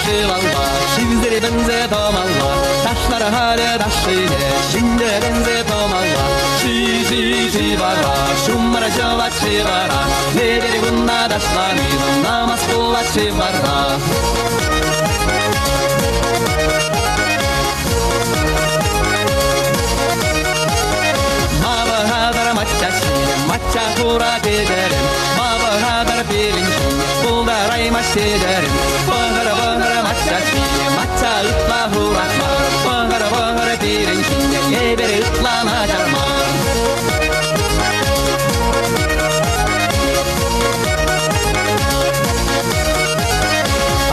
шывалла, шывсерпӗнсе тӑмалла, ташлар халӗ ташшине, ҫӗнтеренсе тӑмалла. Ши-ши-ши вара, ҫумӑр ҫӑвать-ши вара, эпир кунта ташлани намӑс пулать-ши вара. Мавӑхатӑр мачча ҫине, мачча хура тетӗрӗм, мавӑхатӑр пирӗн ҫине, пултараймасть тетӗрӗм. Пӑхӑр-пӑхӑр мачча ҫине, мачча ытла хурах мар, пӑхӑр-пӑхӑр пирӗн ҫине, эпир ытла начар мар.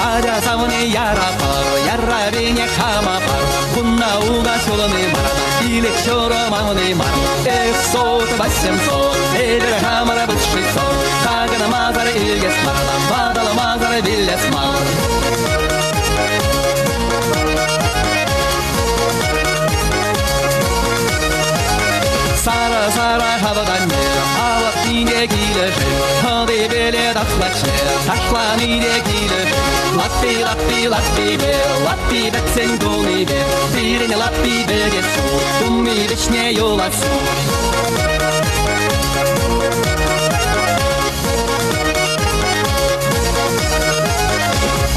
Атя савни яра пар, яравине хама пар, кунна уга ҫулӑни мар, пилӗк ҫурӑмауни мар. Эх, сот, восемьсот, эпир хамӑр высший сорт, такӑнмасӑр илес мар, ватӑлмасӑр вилес мар. Сара-сара хавӑтанне, алӑккине килӗшет, хӑти-пеле ташлатчӗ, ташланине килӗшет. Лаппи, лаппи, лаппипе, лаппи пӗтсен тунипе, пирӗн лаппи пӗтес ҫук, тумми вӗҫне юлас ҫук.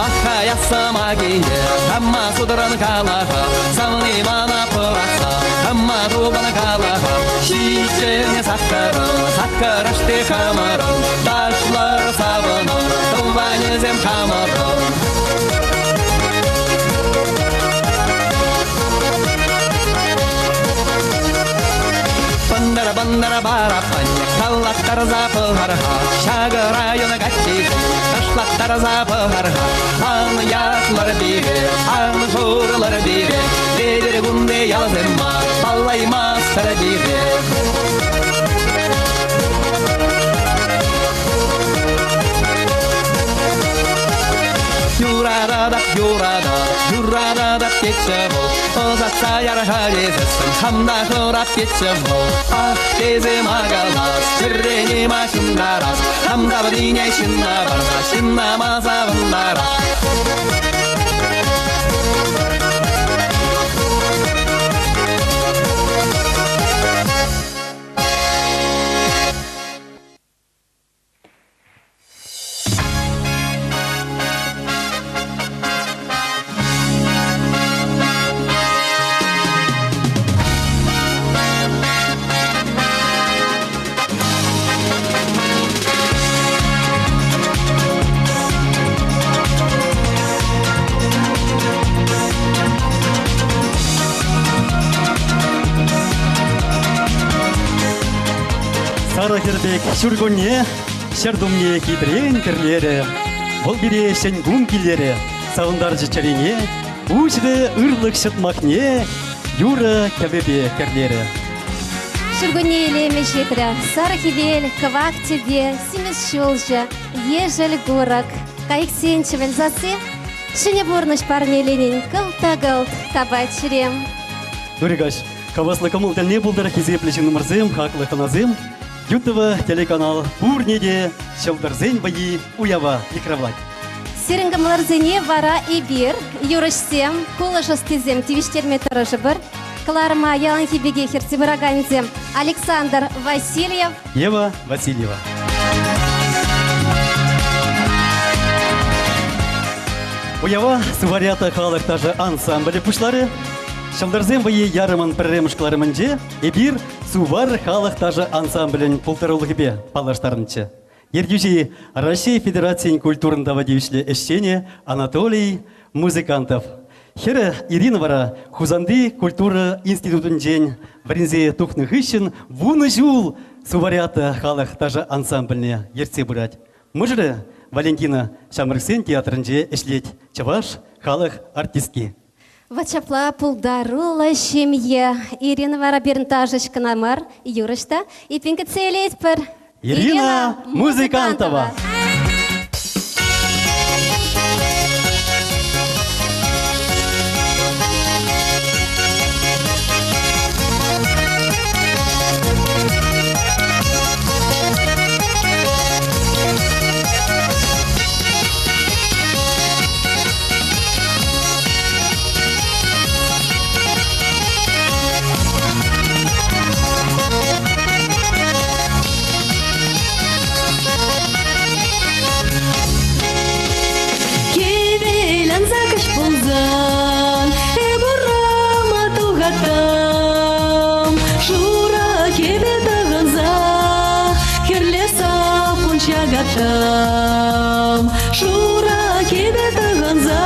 Аха, ясама кине, хамма судран калаха, савни мана пӑрахса, хамма тупан калаха, ҫиччӗне саккӑрӑн, саккӑрӑшти хамӑрӑн, ташлӑр савӑнӑр, тӑванӗсем хамӑрӑн. Бандара-бандара барапанне каллаттарса пӑхар-ха, ҫакӑ район каччи ташлаттарса пӑхар-ха. Ан ятлӑр пире, ан шурлӑр пире, эпир кунти ялсем мар, паллаймастӑр пире. Юрататӑп, юрататӑп, юрататӑп тетчӗ вӑл. Ӑсатса яр-ха тесессӗн хам та хӑрап тетчӗ вӑл. Ах, тесе ма калас, чӗрене ма ҫунтарас, хам савнине ҫынна парса ҫынна ма савӑнтарас. Сарӑ хӗр пек ҫуркунне ҫӗр тумне хитрен кӗрлерӗ. Вӑл пире ҫӗн кун килерӗ, савӑнтарчӗ чӗрене, уҫрӗ ырлӑх ҫӑтмахне, юрӑ кӗвӗпе кӗрлерӗ. Ҫуркунне илемӗ ҫитрӗ. Сар хӗвел, кӑвак тӳпе, симӗс ҫулҫӑ, ешӗл курӑк, кайӑксен чӗвӗл сасси ҫӗнӗ пурнӑҫ парнеленин кӑлт та кӑлт тапать чӗрем. Ырӑ каҫ. Хаваслӑ кӑмӑл тӗлне пултӑр хисеплӗ ҫыннӑмӑрсем, хаклӑ хӑнасем. Ютова телеканал пурне те Ҫӑлтӑрсен вӑййи уява йыхравлать. Сирӗн кӑмӑлӑрсене вара эпир, юрӑҫсем, кулӑш ӑстисем тивӗҫтерме тӑрӑшӑпӑр. Кӑларӑма яланхи пекех ертсе пыракансем Александр Васильев, Ева Васильева. Уява Суварята халӑх ташӑ ансамблӗ пуҫларӗ. Ҫӑлтӑрсен вӑййи ярӑмӑн пӗрремӗш кӑларӑмӗнче эпир Сувар халӑх ташӑ ансамблӗн пултарулӑхӗпе паллаштарнӑччӗ. Ертӳҫи Раҫҫей Федерацийӗн культурӑн тава тивӗҫлӗ ӗҫченӗ Анатолий Музыкантов. Хӗрӗ Ирина вара Хусанти культура институтӗнчен вӗренсе тухнӑ хыҫҫӑн вунӑ ҫул Суварята халӑх ташӑ ансамбльне ертсе пырать. Мӑшӑрӗ Валентина ҫамрӑксен театрӗнче ӗҫлет, чӑваш халӑх артистки. Вот ҫапла пултаруллӑ ҫемье. Ирина вара пирӗн ташӑҫ кӑна мар, юрӑҫ та. Эппин кӗтсе илетпӗр. Ирина Музыкантова. каяттӑм. Шурӑ кӗпе тӑхӑнса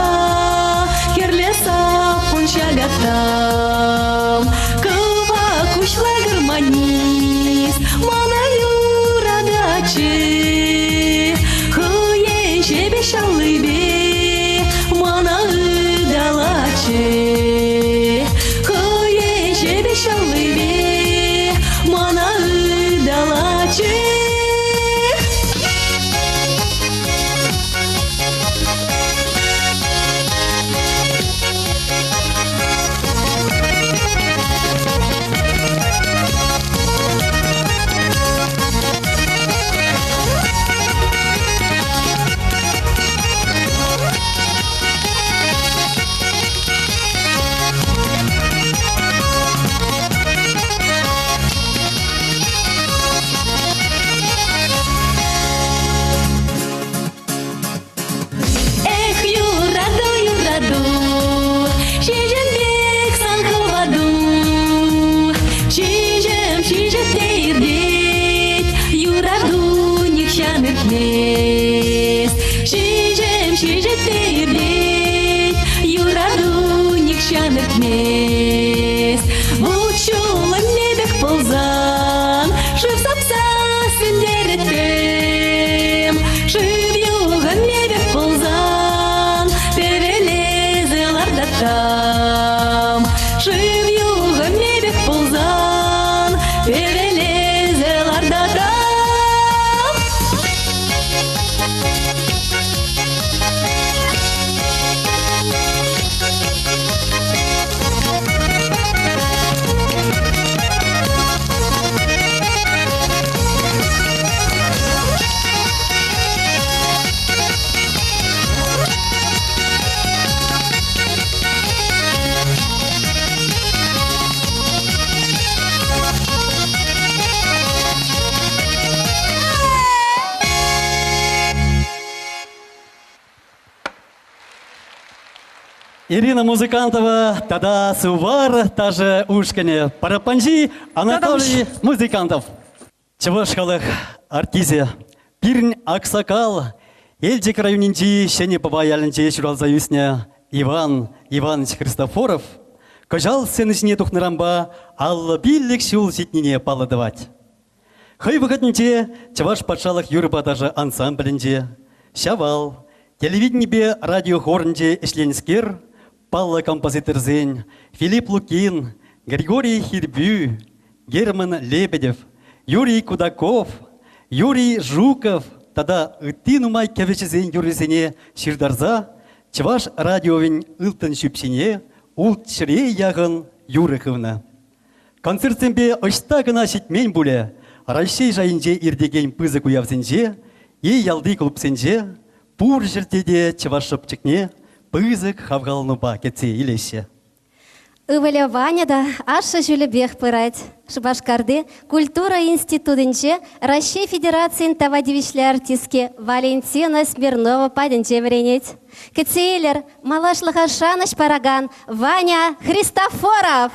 хӗрлӗ саппун ҫакаттӑм. Кӑвак куҫлӑ гармонист мана юрататчӗ. Хӑйӗн ҫепӗҫ аллипе мана ыталатчӗ. Хӑйӗн ҫепӗҫ аллипе мана ыталатчӗ. Эх, юрату, юрату, ҫиҫӗм пек сан хӑвату. Ҫиҫӗм, ҫиҫӗп те иртет, юрату нихҫан иртмест. Ҫиҫӗм, ҫиҫӗп те иртет, юрату нихҫан иртмест. Вут-ҫулӑм пек пулсан, шыв сапса сӳнтереттӗм. Шыв юхӑмне пек пулсан, пӗвелесе лартаттӑм. Шыв юхӑмне пек пулсан, пӗвелесе лартаттӑм. Ирина Музыкантова тата Сувар ташӑ ушкӑнӗ. Параппанҫи Анатолий Музыкантов. Чӑваш халӑх артисчӗ, пирӗн аксакал, Елчӗк районӗнчи Ҫӗнӗ Пӑва ялӗнче ҫуралса ӳснӗ Иван Иванович Христофоров кӑҫал сцена ҫине тухнӑранпа 55 ҫул ҫитнине паллӑ тӑвать. Хӑй вӑхӑтӗнче Чӑваш патшалӑх юрӑпа ташӑ ансамблӗнче, Ҫавал, телевиденипе радио хорӗнче ӗҫленӗскер, паллӑ композиторсен Филипп Лукин, Григорий Хирбю, Герман Лебедев, Юрий Кудаков, Юрий Жуков тата ытти нумай кӗвӗҫӗсен юррисене ҫыртарса Чӑваш радиовӗн ылтӑн ҫӳпҫине улт ҫӗре яхӑн юрӑ хывнӑ. Концертсемпе ӑҫта кӑна ҫитмен пулӗ, Раҫҫей шайӗнче иртекен пысӑк уявсенче е ялти клубсенче пур ҫӗрте те чӑваш шӑпчӑкне пысӑк хавхаланупа кӗтсе илеҫҫӗ. Ывӑлӗ Ваня та ашшӗ ҫулӗпех пырать. Шупашкарти культура институтӗнче Раҫҫей Федерацийӗн тава тивӗҫлӗ артистки Валентина Смирнова патӗнче вӗренет. Кӗтсе илӗр, малашлӑха шанӑҫ паракан Ваня Христофоров!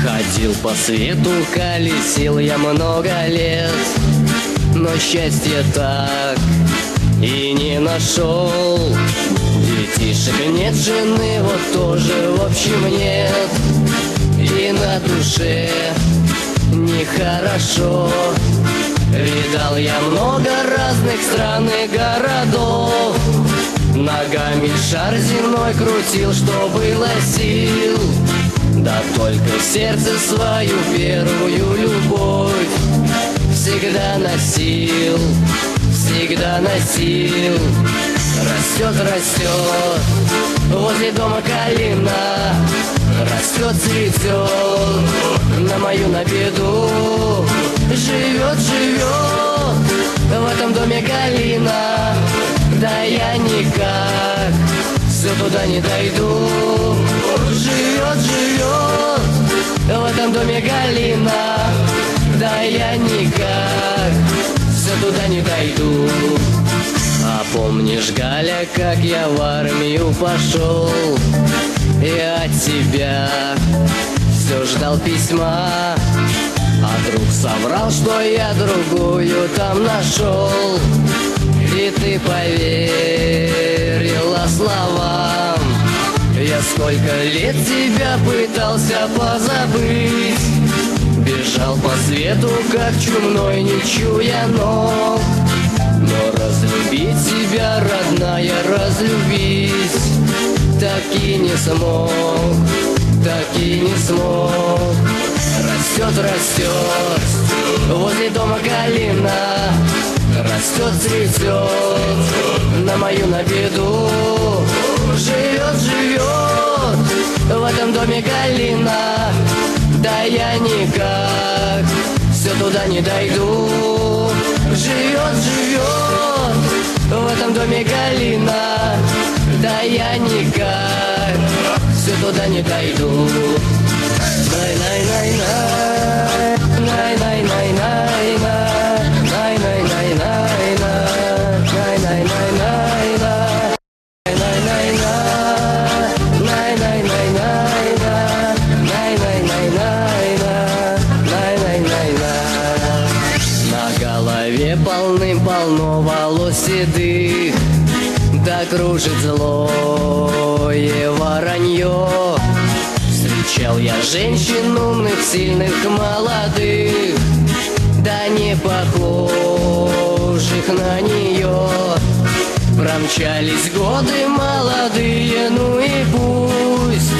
Ходил по свету, колесил я много лет, но счастье так и не нашел. Детишек нет, жены вот тоже в общем нет. И на душе нехорошо. Видал я много разных стран и городов. Ногами шар земной крутил, что было сил. Да только в сердце свою первую любовь всегда носил, всегда носил. Растет, растет возле дома калина, Растет, цветет на мою на беду. Живет, живет в этом доме калина, Да я никак все туда не дойду. Живет, живет в этом доме Галина, Да я никак все туда не дойду. А помнишь, Галя, как я в армию пошел, И от тебя все ждал письма, А друг соврал, что я другую там нашел, И ты поверила словам. Я сколько лет тебя пытался позабыть, Бежал по свету, как чумной, не чуя ног. Но разлюбить тебя, родная, разлюбить Так и не смог, так и не смог. Растет, растет возле дома калина, Растет, цветет на мою на беду. Живет, живет в этом доме калина, Да я никак все туда не дойду. Живет, живет в этом доме Галина, Да я никак все туда не дойду. Най-най-най-най, най-най-най-най-най, най-най-най-най-най, най-най-най-най-най. На голове полным-полно волос седых, Да кружит злое воронье. Встречал я женщин умных, сильных, молодых, Да не похожих на нее. Промчались годы молодые, ну и пусть,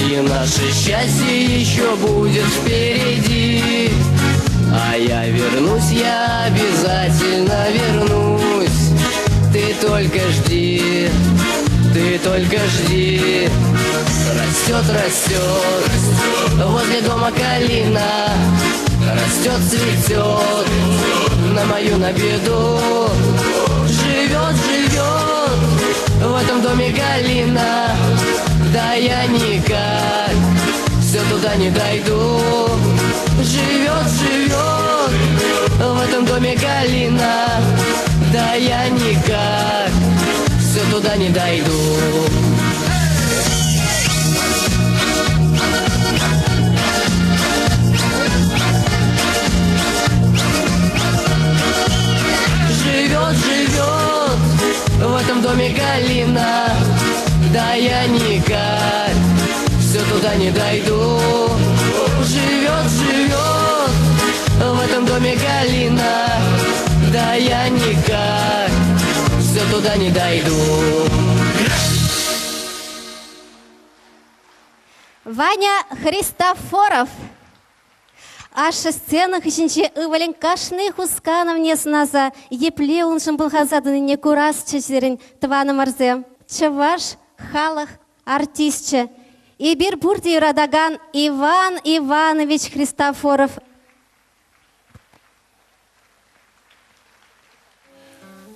И наше счастье еще будет впереди. А я вернусь, я обязательно вернусь. Ты только жди, ты только жди. Растет, растет возле дома калина, Растет, цветет на мою на беду. Живет, живет в этом доме Галина, Да я никак все туда не дойду. Живет, живет в этом доме Галина, Да я никак все туда не дойду. Живет, живет в этом доме Галина, Да я никак все туда не дойду. Живет, живет в этом доме Галина, Да я никак все туда не дойду. Ваня Христофоров. Ашшӗ сцена хыҫӗнче ывӑлӗн кашни хусканӑвне сӑнаса епле уншӑн пӑлханса тӑнине курасчӗ сирӗн, тӑванӑмӑрсем. Чӑваш халӑх артисчӗ. Эпир пурте юратакан Иван Иванович Христофоров.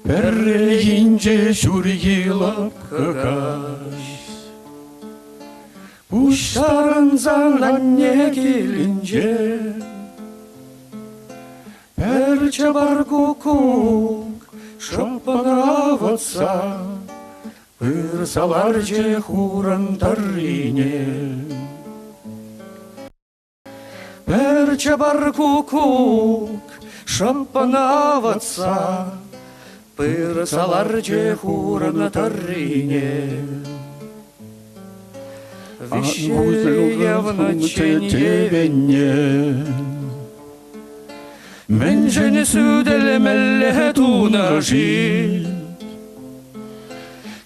Пӗррехинче ҫурхи лӑпкӑ каҫ Пуҫтарӑнсан анне килӗнче Пӗр чӑпар куккук шӑппӑн авӑтса Пырса ларчӗ хурӑн тӑррине. Пӗр чӑпар куккук шӑппӑн авӑтса Пырса ларчӗ хурӑн тӑррине. Вӗҫевнӗ тевенне Мӗншӗн сӳтӗлмелле тунӑ-ши?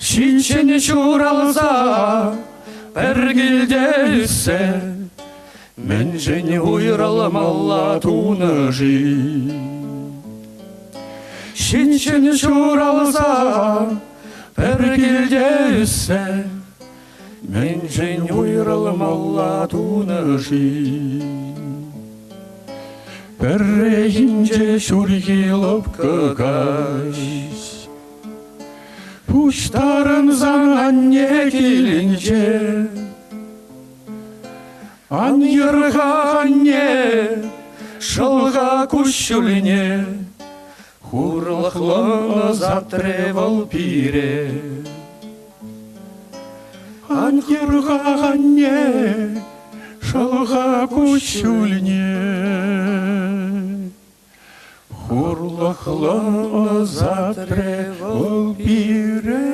Ҫиччӗн ҫуралса пӗр килте ӳссе Мӗншӗн уйрӑлмалла тунӑ-ши? Ҫиччӗн ҫуралса Пӗр килте ӳссе мӗншӗн уйрӑлмалла тунӑ-ши? Пӗррехинче ҫурхи лӑпкӑ каҫ Пуҫтарӑнсан анне килӗнче Ан йӗр-ха, анне, шӑл-ха куҫҫульне Хурлӑхлӑ ӑсатрӗ вӑл пире. Ан йӗр-ха, анне, шӑл-ха куҫҫульне. Хурлӑхлӑ ӑсатрӗ вӑл пире.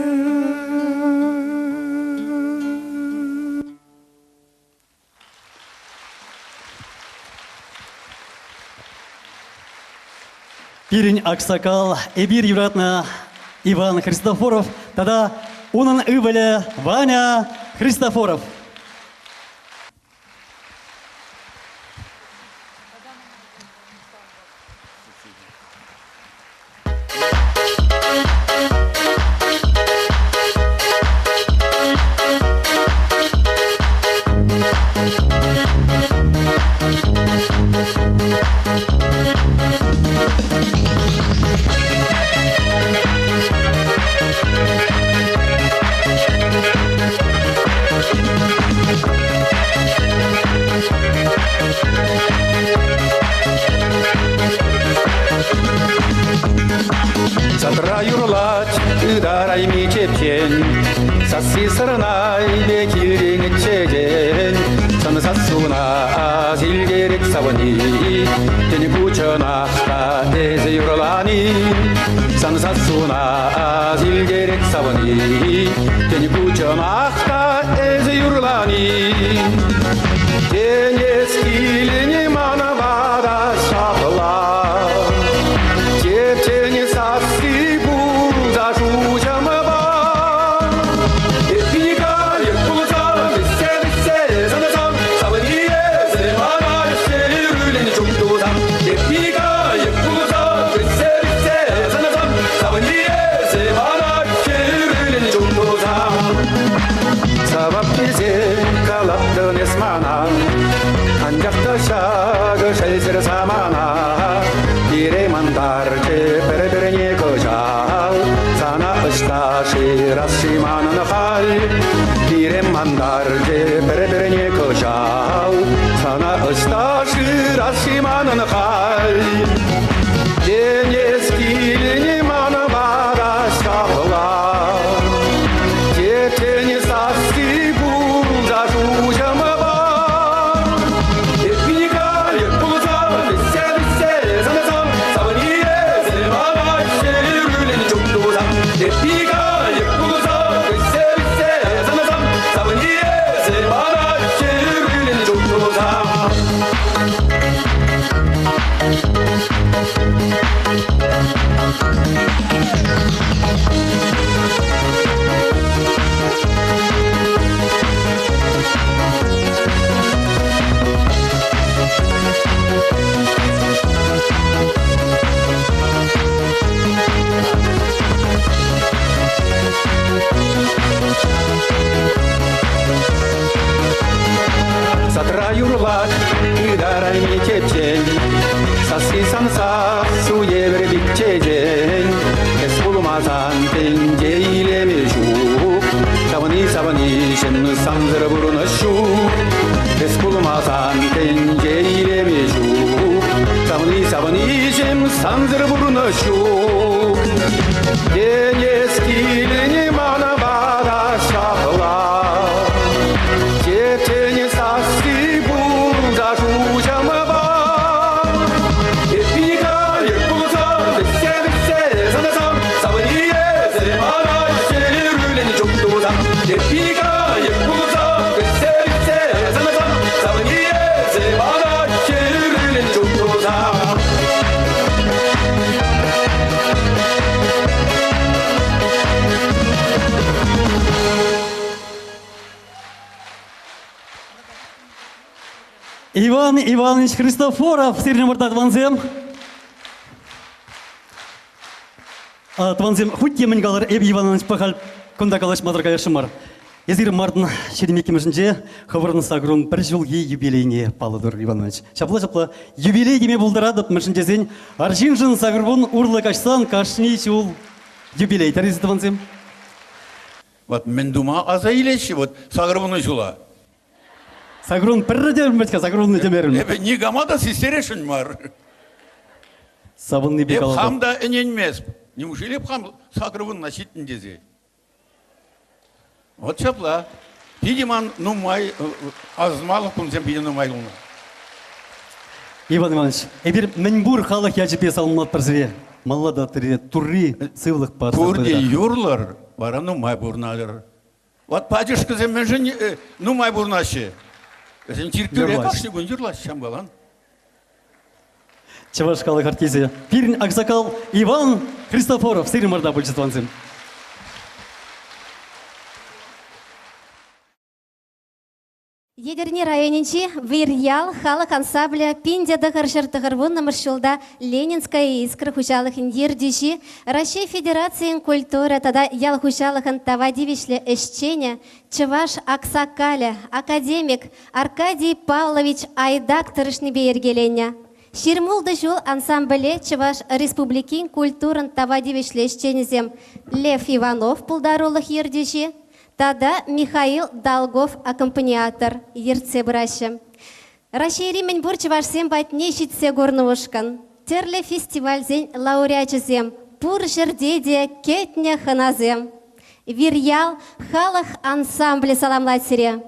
Пирӗн аксакал, эпир юратнӑ Иван Христофоров тата унӑн ывӑлӗ Ваня Христофоров. Садра юрлать ытарайми чепчен, Сасси сӑрнай пек илтӗнччен. Сан сассуна асилтерет савни, Тен ку чӑнах та эсӗ юрлани. Сан сассуна асилтерет савни, Тен ку чӑнах та эсӗ юрлани. Тен эс килни мана вара ҫапла. Чепчен сасси пулса шуҫӑмпа. Эп кайӑк пулса вӗҫсе вӗҫсе сӑнасам, савни эсӗ мана ҫӗрӳлен чуптусам. Эп кайӑк пулса вӗҫсе вӗҫсе сӑнасам, савни эсӗ мана ҫӗрӳлен чуптусам. Савап тесе калаттӑн эс мана, анчах та ҫакӑ шелсӗр самана. Пире мантарчӗ пӗр-пӗрне кӑҫал, сана ӑҫта шырас-ши манӑн халь? Пире мантарчӗ пӗр-пӗрне кӑҫал, сана ӑҫта шырас-ши манӑн халь? Тен эс килни мана вара ҫапла, Тетен сасси пулса шуҫӑмпа. Эп кайӑк пулса вӗҫсе вӗҫсе сӑнасам, савни эсӗ мана ҫӗрӳлен чуптусам. Эп кайӑк пулса вӗҫсе вӗҫсе сӑнасам, савни эсӗ мана ҫӗрӳлен чуптусам. Садра юрлать ытарайми чечен, Сасси сан сассу евӗр пит чечен. Эс пулмасан тӗнче илемӗ ҫук, Савӑни-савӑни ҫын сансӑр пурӑнӑҫ ҫук. Эс пулмасан тӗнче илемӗ ҫук, Савӑни-савӑни ҫын сансӑр пурӑнӑҫ ҫук. Тен эс килни мана вара ҫапла, Чечен сасси пулса шуҫӑмпа. Эп кайӑк пулса вӗҫсе вӗҫсе сӑнасам, савни эсӗ мана ҫӗрӳлен чуптусам. Эп кайӑк пулса вӗҫсе вӗҫсе сӑнасам, савни эсӗ мана ҫӗрӳлен чуптусам. Иван Иванович Христофоров, сирӗн выртакансем. Тӑвансем, хуть те мӗн калӑр, эпӗ Иван Ивановичпа халь кунта калаҫмасӑр каясшӑн мар. Эсир мартӑн 22-мӗшӗнче хӑвӑрӑн сакӑрун пӗр ҫулхи юбилейне паллӑ турӑр, Иван Иванович. Ҫапла-ҫапла юбилей теме пултаратӑп, мӗншӗн тесен арҫыншӑн сакӑрвун урлӑ каҫсан кашни ҫул юбилей, терӗ тӑвансем. Вот мӗн тума аса илеҫҫӗ вот сакӑрвунӑ ҫула? Сакӑрун пӗрре те ӗмӗт-ха, сакӑрвуннӑ темерӗм. Эпӗ никама та систересшӗн мар. Савӑннипе Эп калатӑп. хам та ӗненмест. Неужели эп хам сакӑрвунна ҫитнӗ тесе? Вот ҫапла. Питӗ ман нумай асӑнмалӑх кунсем питӗ нумай пулнӑ. Иван Иванович, эпир мӗнпур халӑх ячӗпе саламлатпӑр сире. Малла та турри сывлӑх парса Пурте юрлӑр, вара нумай пурӑнатӑр. Вот пачӑшкӑсем мӗншӗн нумай пурӑнаҫҫӗ? Вӗсем чиркӳре кашни кун юрлаҫҫӗ ҫампалан. Чӑваш халӑх артисчӗ, пирӗн аксакал Иван Христофоров сирӗн мӑрта пулчӗ тӑвансем. Етӗрне районӗнчи Вирьял халӑх ансамблӗ 1990 ҫулта Ленинская искра хуҫалӑхӗн ертӳҫи, Раҫҫей Федерацийӗн культура тата ял хуҫалӑхӑн тава тивӗҫлӗ ӗҫченӗ, чӑваш аксакалӗ, академик Аркадий Павлович Айдак тӑрӑшнипе йӗркеленнӗ. Ҫирмултӑ ҫул ансамбле Чӑваш Республикин культурӑн тава тивӗҫлӗ ӗҫченӗсем Лев Иванов пултарулӑх ертӳҫи тата Михаил Долгов аккомпаниатор ертсе пыраҫҫӗ. Раҫҫейри мӗнпур чӑвашсем патне ҫитсе курнӑ ушкӑн, тӗрлӗ фестивальсен лауреачӗсем, пур ҫӗрте те кӗтнӗ хӑнасем. Вирьял халӑх ансамблӗ саламлать сире.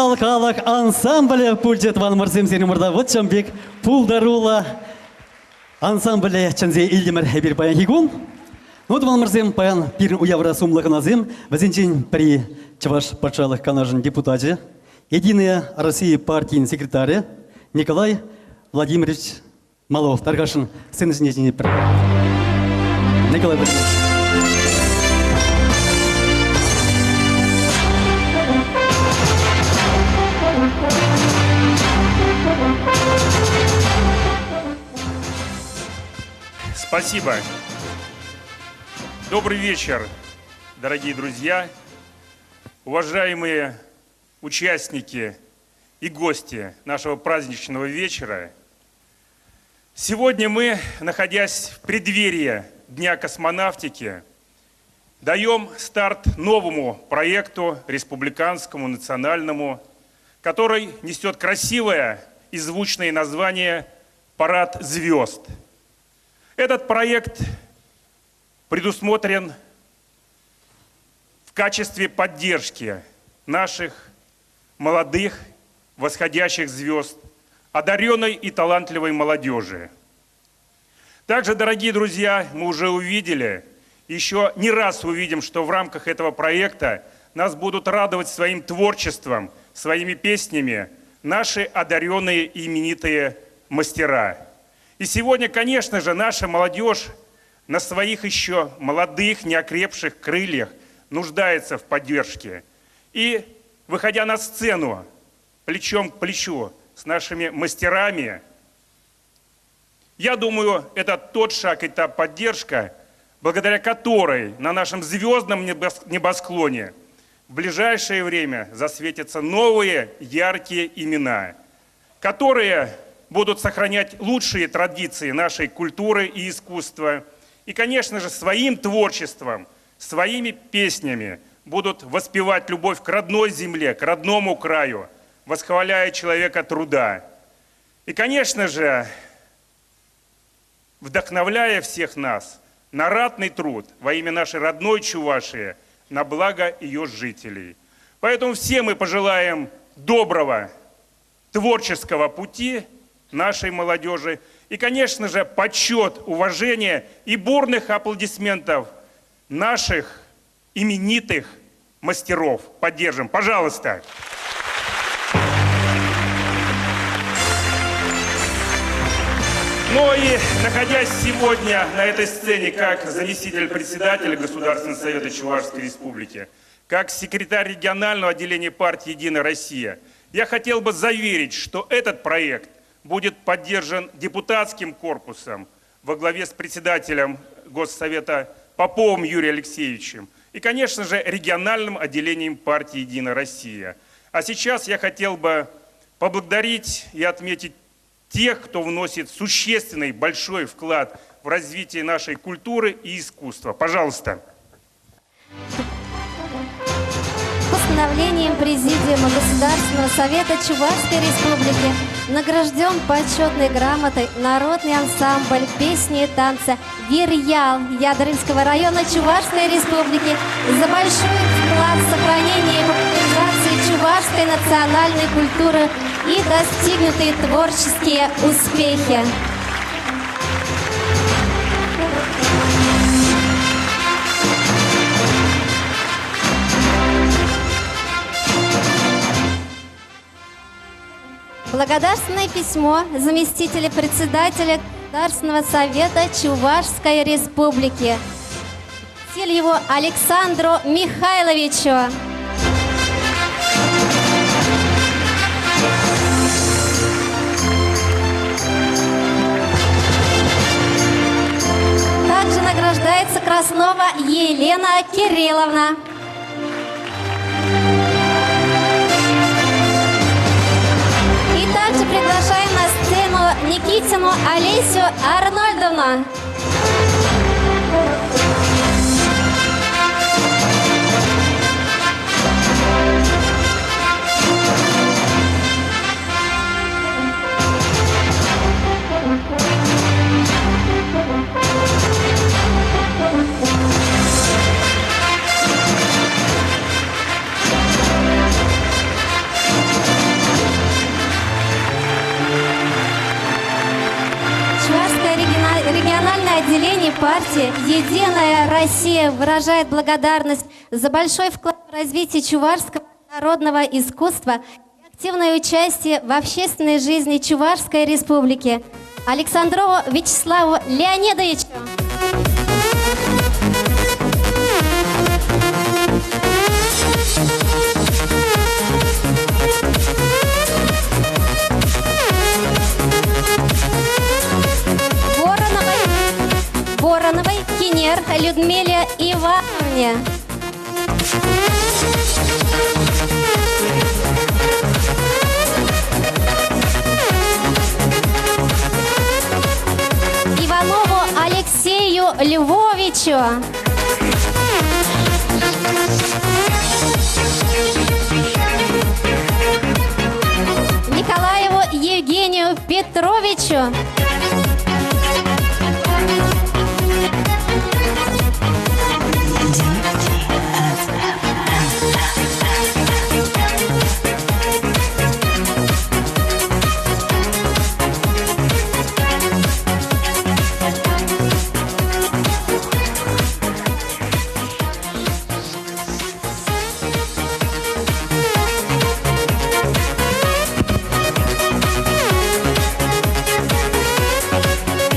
Вирьял халӑх ансамблӗ пулчӗ тӑванӑмӑрсем сирӗн умӑрта вӑт ҫавӑн пек пултаруллӑ ансамбле чӗнсе илтӗмӗр эпир паянхи кун. Ну, тӑванӑмӑрсем, паян пирӗн уявра сумлӑ хӑнасем, вӗсенчен пӗри Чӑваш патшалӑх канашӗн депутачӗ, Единая Россия партийӗн секретарӗ Николай Владимирович Малов тархасшӑн сцена ҫине чӗнетпӗр. Николай Владимирович. Спасибо. Добрый вечер, дорогие друзья, уважаемые участники и гости нашего праздничного вечера. Сегодня мы, находясь в преддверии Дня космонавтики, даем старт новому проекту республиканскому, национальному, который несет красивое и звучное название «Парад звезд». Этот проект предусмотрен в качестве поддержки наших молодых восходящих звезд, одаренной и талантливой молодежи. Также, дорогие друзья, мы уже увидели, еще не раз увидим, что в рамках этого проекта нас будут радовать своим творчеством, своими песнями наши одаренные и именитые мастера. И сегодня, конечно же, наша молодежь на своих еще молодых, неокрепших крыльях нуждается в поддержке. И, выходя на сцену, плечом к плечу с нашими мастерами, я думаю, это тот шаг и та поддержка, благодаря которой на нашем звездном небосклоне в ближайшее время засветятся новые яркие имена, которые будут сохранять лучшие традиции нашей культуры и искусства. И, конечно же, своим творчеством, своими песнями будут воспевать любовь к родной земле, к родному краю, восхваляя человека труда. И, конечно же, вдохновляя всех нас на ратный труд во имя нашей родной Чувашии, на благо ее жителей. Поэтому все мы пожелаем доброго творческого пути нашей молодежи и, конечно же, почет, уважение и бурных аплодисментов наших именитых мастеров. Поддержим. Пожалуйста. Ну и находясь сегодня на этой сцене как заместитель председателя Государственного совета Чувашской Республики, как секретарь регионального отделения партии «Единая Россия», я хотел бы заверить, что этот проект будет поддержан депутатским корпусом во главе с председателем Госсовета Поповым Юрием Алексеевичем и, конечно же, региональным отделением партии «Единая Россия». А сейчас я хотел бы поблагодарить и отметить тех, кто вносит существенный большой вклад в развитие нашей культуры и искусства. Пожалуйста. Постановлением Президиума Государственного Совета Чувашской Республики награжден почетной грамотой народный ансамбль песни и танца «Вирьял» Ядринского района Чувашской Республики за большой вклад в сохранение и популяризацию чувашской национальной культуры и достигнутые творческие успехи. Благодарственное письмо заместителя председателя Государственного совета Чувашской Республики Сильеву Александру Михайловичу. Также награждается Краснова Елена Кирилловна. И также приглашаем на сцену Никитину Олесю Арнольдовну. отделений партии «Единая Россия» выражает благодарность за большой вклад в развитие чувашского народного искусства и активное участие в общественной жизни Чувашской Республики Александрову Вячеславу Леонидовичу. Вороновой, Вороновой Кинер Людмиле Ивановне. Иванову Алексею Львовичу. Николаеву Евгению Петровичу.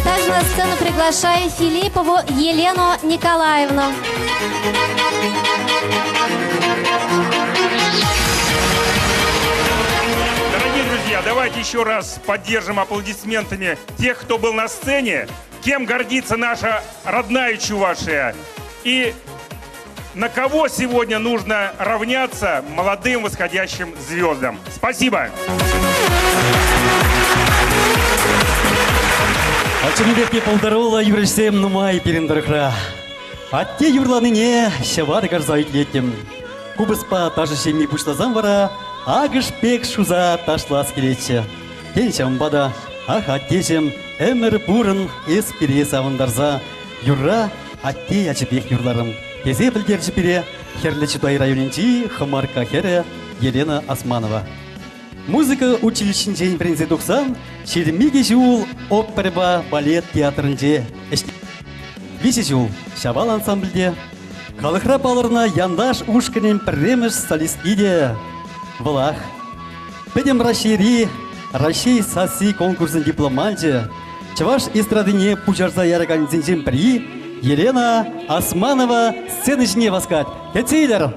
Также на сцену приглашаю Филиппову Елену Николаевну. Дорогие друзья, давайте еще раз поддержим аплодисментами тех, кто был на сцене, кем гордится наша родная Чувашия и на кого сегодня нужно равняться молодым восходящим звездам. Спасибо! Чӑннипех те пултаруллӑ юрӑҫсем нумай пирӗн тӑрӑхра. Атте юрланине ҫӑвар карса итлеттӗм. Купӑспа ташӑ ҫемми пуҫласан вара акӑш пек шуса ташлас килетчӗ. Тен, ҫавӑнпа та ах, аттеҫӗм, ӗмӗр пурӑн эс пире савӑнтарса юрра атте ячӗпех юрларӑм, тесе пӗлтерчӗ пире Хӗрлӗ Чутай районӗнчи Хӑмаркка хӗрӗ Елена Османова. Музыка училищинчен вӗренсе тухсан 22 ҫул оперӑпа балет театрӗнче ӗҫлет. Виҫӗ ҫул Ҫавал ансамбльте, халӑхра палӑрнӑ Янташ ушкӑнӗн пӗрремӗш солистки те вӑлах. Пӗтӗм Раҫҫейри Раҫҫей сасси конкурсӗн дипломанчӗ, чӑваш эстрадине пуҫарса яракансенчен пӗри Елена Османова сцена ҫине васкать. Кӗтсе илӗр!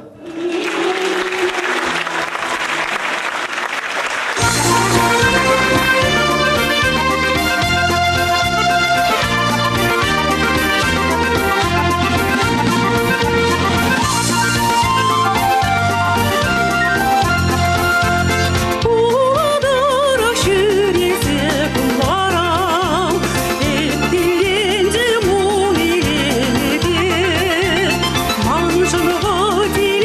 Пулатӑрах ҫӳресе кунларам, Эп тилленчӗ мул илемӗпе. Маншӑн вӑл телей.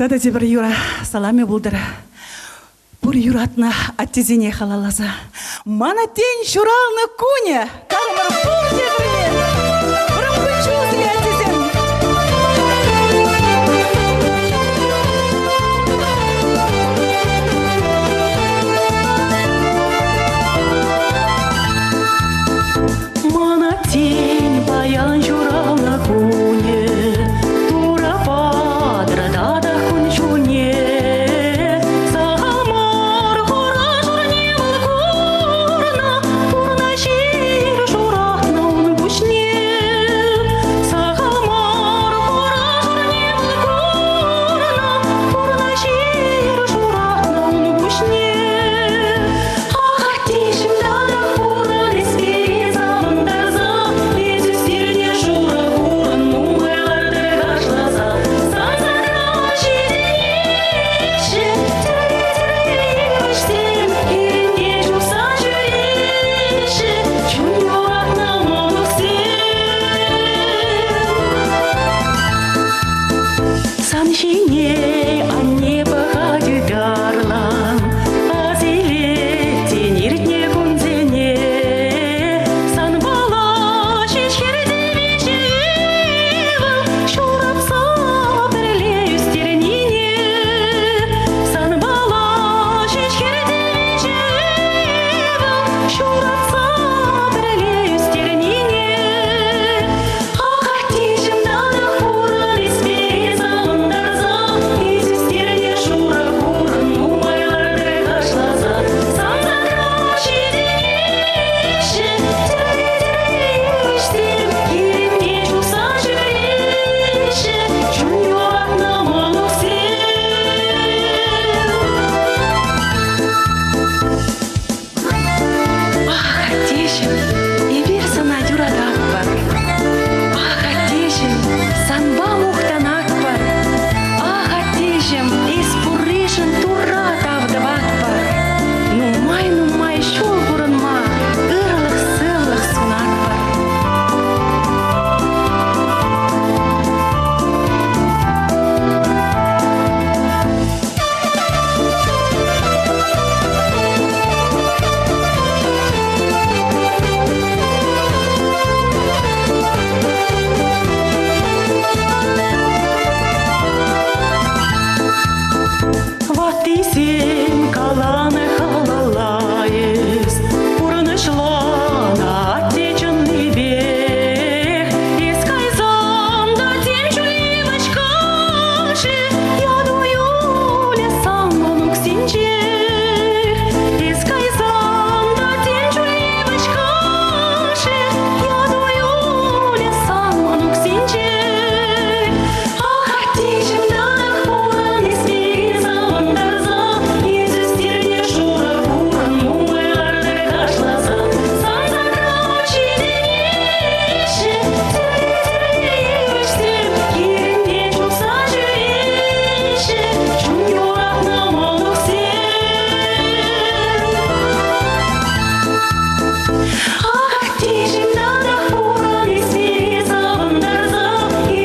Тата тепӗр юра саламӗ пултӑр. Пур юратнӑ аттесене халалласа. Ман аттен ҫуралнӑ кунӗ кармӑр пурте пӗрле. Вӑрӑм кун-ҫул сире, аттесем! Ман аттен паян ҫуралнӑ кунӗ, Турӑ патӑр татах кун-ҫулне. Сахал мар хура-шурне вӑл курнӑ, Пурнӑҫ ир шуратнӑ ун пуҫне. Сахал мар хура-шурне вӑл курнӑ, Пурнӑҫ ир шуратнӑ ун пуҫне. Ах, аттеҫӗм, татах пурӑн эс пире савӑнтарса, Эс ӳстернӗ шурӑ хурӑн нумай лартӑр кашласа. Сан садра ҫитӗнеҫҫӗ тӗрлӗ-тӗрлӗ йывӑҫсем, Хирӗнте чупса ҫӳреҫҫӗ чун юратнӑ мӑнуксем. Сан ҫине анне пӑхать ытарлан, Ас илет иртнӗ кунсене. Санпала ҫеҫ хӗрте виҫӗ ывӑл ҫуратса пӗрле ӳстернине. Санпала ҫеҫ хӗрте виҫӗ ывӑл ҫуратса пӗрле ӳстернине. Ах, аттеҫӗм, татах пурӑн эс пире савӑнтарса, Эс ӳстернӗ шурӑ хурӑн нумай лартӑр кашласа. Сан садра ҫитӗнеҫҫӗ тӗрлӗ-тӗрлӗ йывӑҫсем, Хирӗнте чупса ҫӳреҫҫӗ чун юратнӑ мӑнуксем. Ах, аттеҫӗм, эпир сана юрататпӑр. Ах, аттеҫӗм, санпа мухтанатпӑр. Ах, аттеҫӗм, эс пурришӗн Турра тав тӑватпӑр. Нумай-нумай ҫул пурӑнма ырлӑх-сывлӑх сунатпӑр. Ваттисем каланӑ халала эс, Пурнӑҫланӑ атте чӑннипех. Эс кайсан та тем чуль йывӑҫ кашӗ, Яту юлӗ сан мӑнуксенчех. Эс кайсан та тем чуль йывӑҫ кашӗ, Яту юлӗ сан мӑнуксенчех. Ах, аттеҫӗм, татах пурӑн эс пире савӑнтарса, Эс ӳстернӗ шурӑ хурӑн нумай лартӑр кашласа. Сан садра ҫитӗнеҫҫӗ тӗрлӗ-тӗрлӗ йывӑҫсем, Хирӗнте чупса ҫӳреҫҫӗ чун юратнӑ мӑнуксем. Ах, аттеҫӗм, татах пурӑн эс пире савӑнтарса,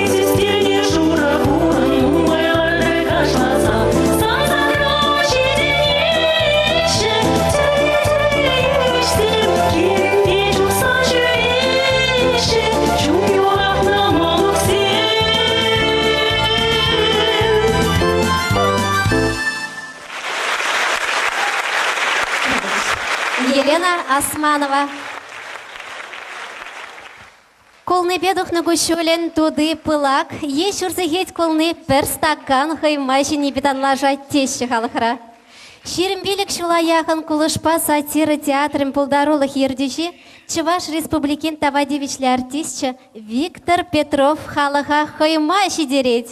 Эс ӳстернӗ шурӑ хурӑн нумай лартӑр кашласа. Сан садра ҫитӗнеҫҫӗ тӗрлӗ-тӗрлӗ йывӑҫсем, Хирӗнте чупса ҫӳреҫҫӗ чун юратнӑ мӑнуксем. Елена Османова. Кулнипе тухнӑ куҫҫулӗн тути пылак е ҫур сехет кулни пӗр стакан хӑйма ҫинипе танлашать теҫҫӗ халӑхра. 25 ҫула яхӑн кулӑшпа сатира театрӗн пултарулӑх ертӳҫи Чӑваш Республикин тава тивӗҫлӗ артисчӗ Виктор Петров халӑха хӑйма ҫитерет.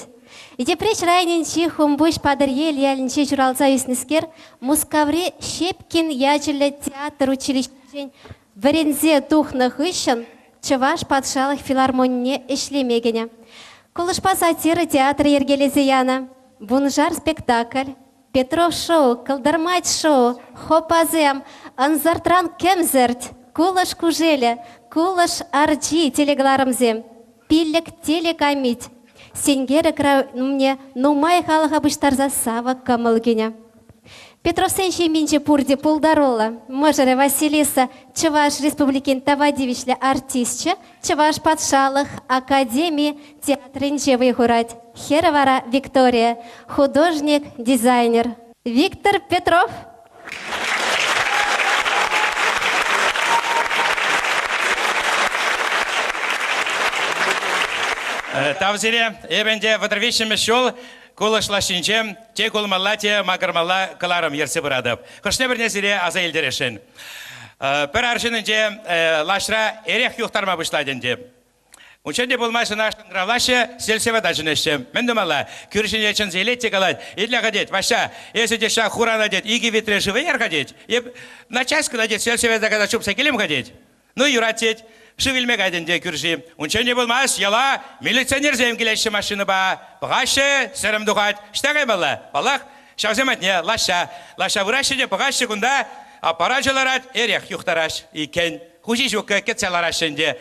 Йӗпреҫ районӗнчи Хумпуҫ Патӑрьел ялӗнче ҫуралса ӳснӗскер Мускаври Щепкин ячӗллӗ театр училищинчен вӗренсе тухнӑ хыҫҫӑн Чӑваш патшалӑх филармонине ӗҫлеме кӗнӗ. Кулӑшпа сатира театрӗ йӗркелесе янӑ. Вуншар спектакль, Петров шоу, Кӑлтӑрмач шоу, Хопасем, Ӑнсӑртран кӗмсӗрт, Кулӑш кушелӗ, Кулӑш арчи телекӑларӑмсем, Пиллӗк телекамит. Сенкер экран умне нумай халӑха пуҫтарса савӑк кӑмӑл кӳнӗ. Петровсен ҫемйинче пурте пултаруллӑ. Мӑшӑрӗ Василиса Чӑваш Республикин тава тивӗҫлӗ артисчӗ, Чӑваш патшалӑх академи театрӗнче вӑй хурать. Хӗрӗ вара Виктория, художник-дизайнер. Виктор Петров. Тав сире. Эпӗ ӗнтӗ 33-мӗш ҫул кулӑш лаҫҫинче те кулмалла, те макӑрмалла кӑларӑм ертсе пыратӑп. Хӑшне-пӗрне сире аса илтересшӗн. Пӗр арҫын ӗнтӗ лаҫра эрех юхтарма пуҫлать ӗнтӗ. Унччен те пулмасть ӑна шӑнкӑравлаҫҫӗ, сельсовета чӗнеҫҫӗ. Мӗн тумалла? Кӳршине чӗнсе илет те калать, итле-ха тет, Ваҫҫа, эсӗ те ҫак хурана тет, икӗ витре шыв ӗнер-ха тет. Эп наччас кӑна тет, сельсовета кайса чупса килем-ха тет. Ну, юрать тет. Шыв илме каять ӗнтӗ кӳрши. Унччен те пулмасть, яла милиционерсем килеҫҫӗ машинӑпа. Пӑхаҫҫӗ, сӗрӗм тухать. Ӑҫта каймалла? Паллах, ҫавсем патне лаҫҫа. Лаҫҫа пыраҫҫӗ те пӑхаҫҫӗ кунта, аппарачӗ ларать, эрех юхтараҫ иккен. Хуҫи ҫуккӑ, кӗтсе лараҫҫӗ ӗнтӗ.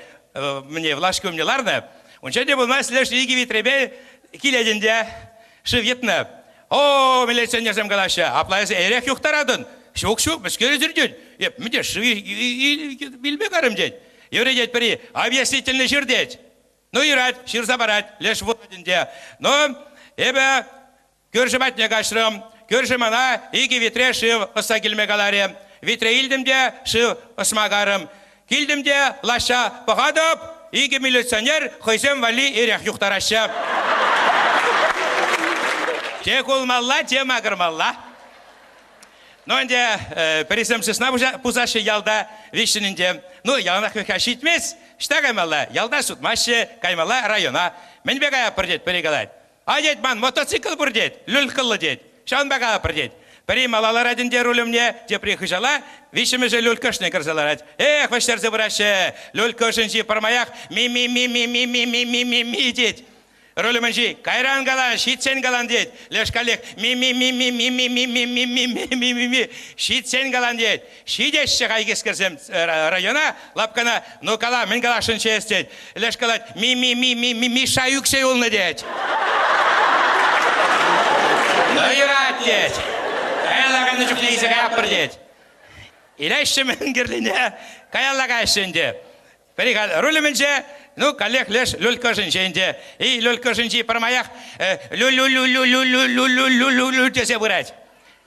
Мне влашки умне ларнӑ. Унччен те пулмасть, леш икӗ витрепе килет ӗнтӗ. Шыв йӑтнӑ. О, милиционерсем калаҫҫӗ, апла эсӗ эрех юхтаратӑн. Ҫук, ҫук, мӗскер ӳсӗртет. Эп мӗнте шыв илме карӑм тет. Юрӗ тет пӗри, объяснительный ҫыр тет. Ну юрать, ҫырса парать, леш вулать ӗнтӗ. Ну, эпӗ кӳршӗ патне каҫрӑм. Кӳршӗ мана икӗ витре шыв ӑсса килме каларӗ. Витре илтӗм те шыв ӑсма карӑм. Килтӗм те лаҫҫа пӑхатӑп, икӗ милиционер хӑйсем валли эрех юхтараҫҫӗ. Те кулмалла, те макӑрмалла. Ну ӗнтӗ пӗрисем сысна пусаҫҫӗ ялта, виҫҫӗн ӗнтӗ. Ну, яланах вӗт-ха ҫитмест. Ӑҫта каймалла? Ялта сутмаҫҫӗ, каймалла района. Мӗнпе каятпӑр тет, пӗри калать. А тет ман мотоцикл пур тет, люлькӑллӑ тет. Ҫавӑнпа калатпӑр тет. Пӗри мала ларать ӗнтӗ руль умне, тепри хыҫала, виҫҫӗмӗшӗ люлька ӑшне кӗрсе ларать. Эх, вӗҫтерсе пыраҫҫӗ. Люлька ӑшӗнчи пӗрмаях ми-ми-ми-ми-ми-ми-ми-ми-ми тет. Руль умӗнчи кайран калан, ҫитсен калан тет. Леш каллех ми-ми-ми-ми-ми-ми-ми-ми-ми-ми-ми-ми ҫитсен калан тет. Ҫитеҫҫӗ хайхискерсем района, лапкана, ну кала, мӗн каласшӑнччӗ эс тет. Леш калать, ми-ми-ми-ми-ми Миша ӳксе юлнӑ тет. Ну юрать тет. Каялла кайнӑ чухне илсе каятпӑр тет. Илеҫҫӗ мӗн кирлине, каялла каяҫҫӗ ӗнтӗ. Пӗри халь руль умӗнче, ну, каллех леш люлька ӑшӗнче ӗнтӗ. И люлька ӑшӗнчи пӗрмаях лю-лю-лю-лю-лю-лю-лю-лю-лю-лю тесе пырать.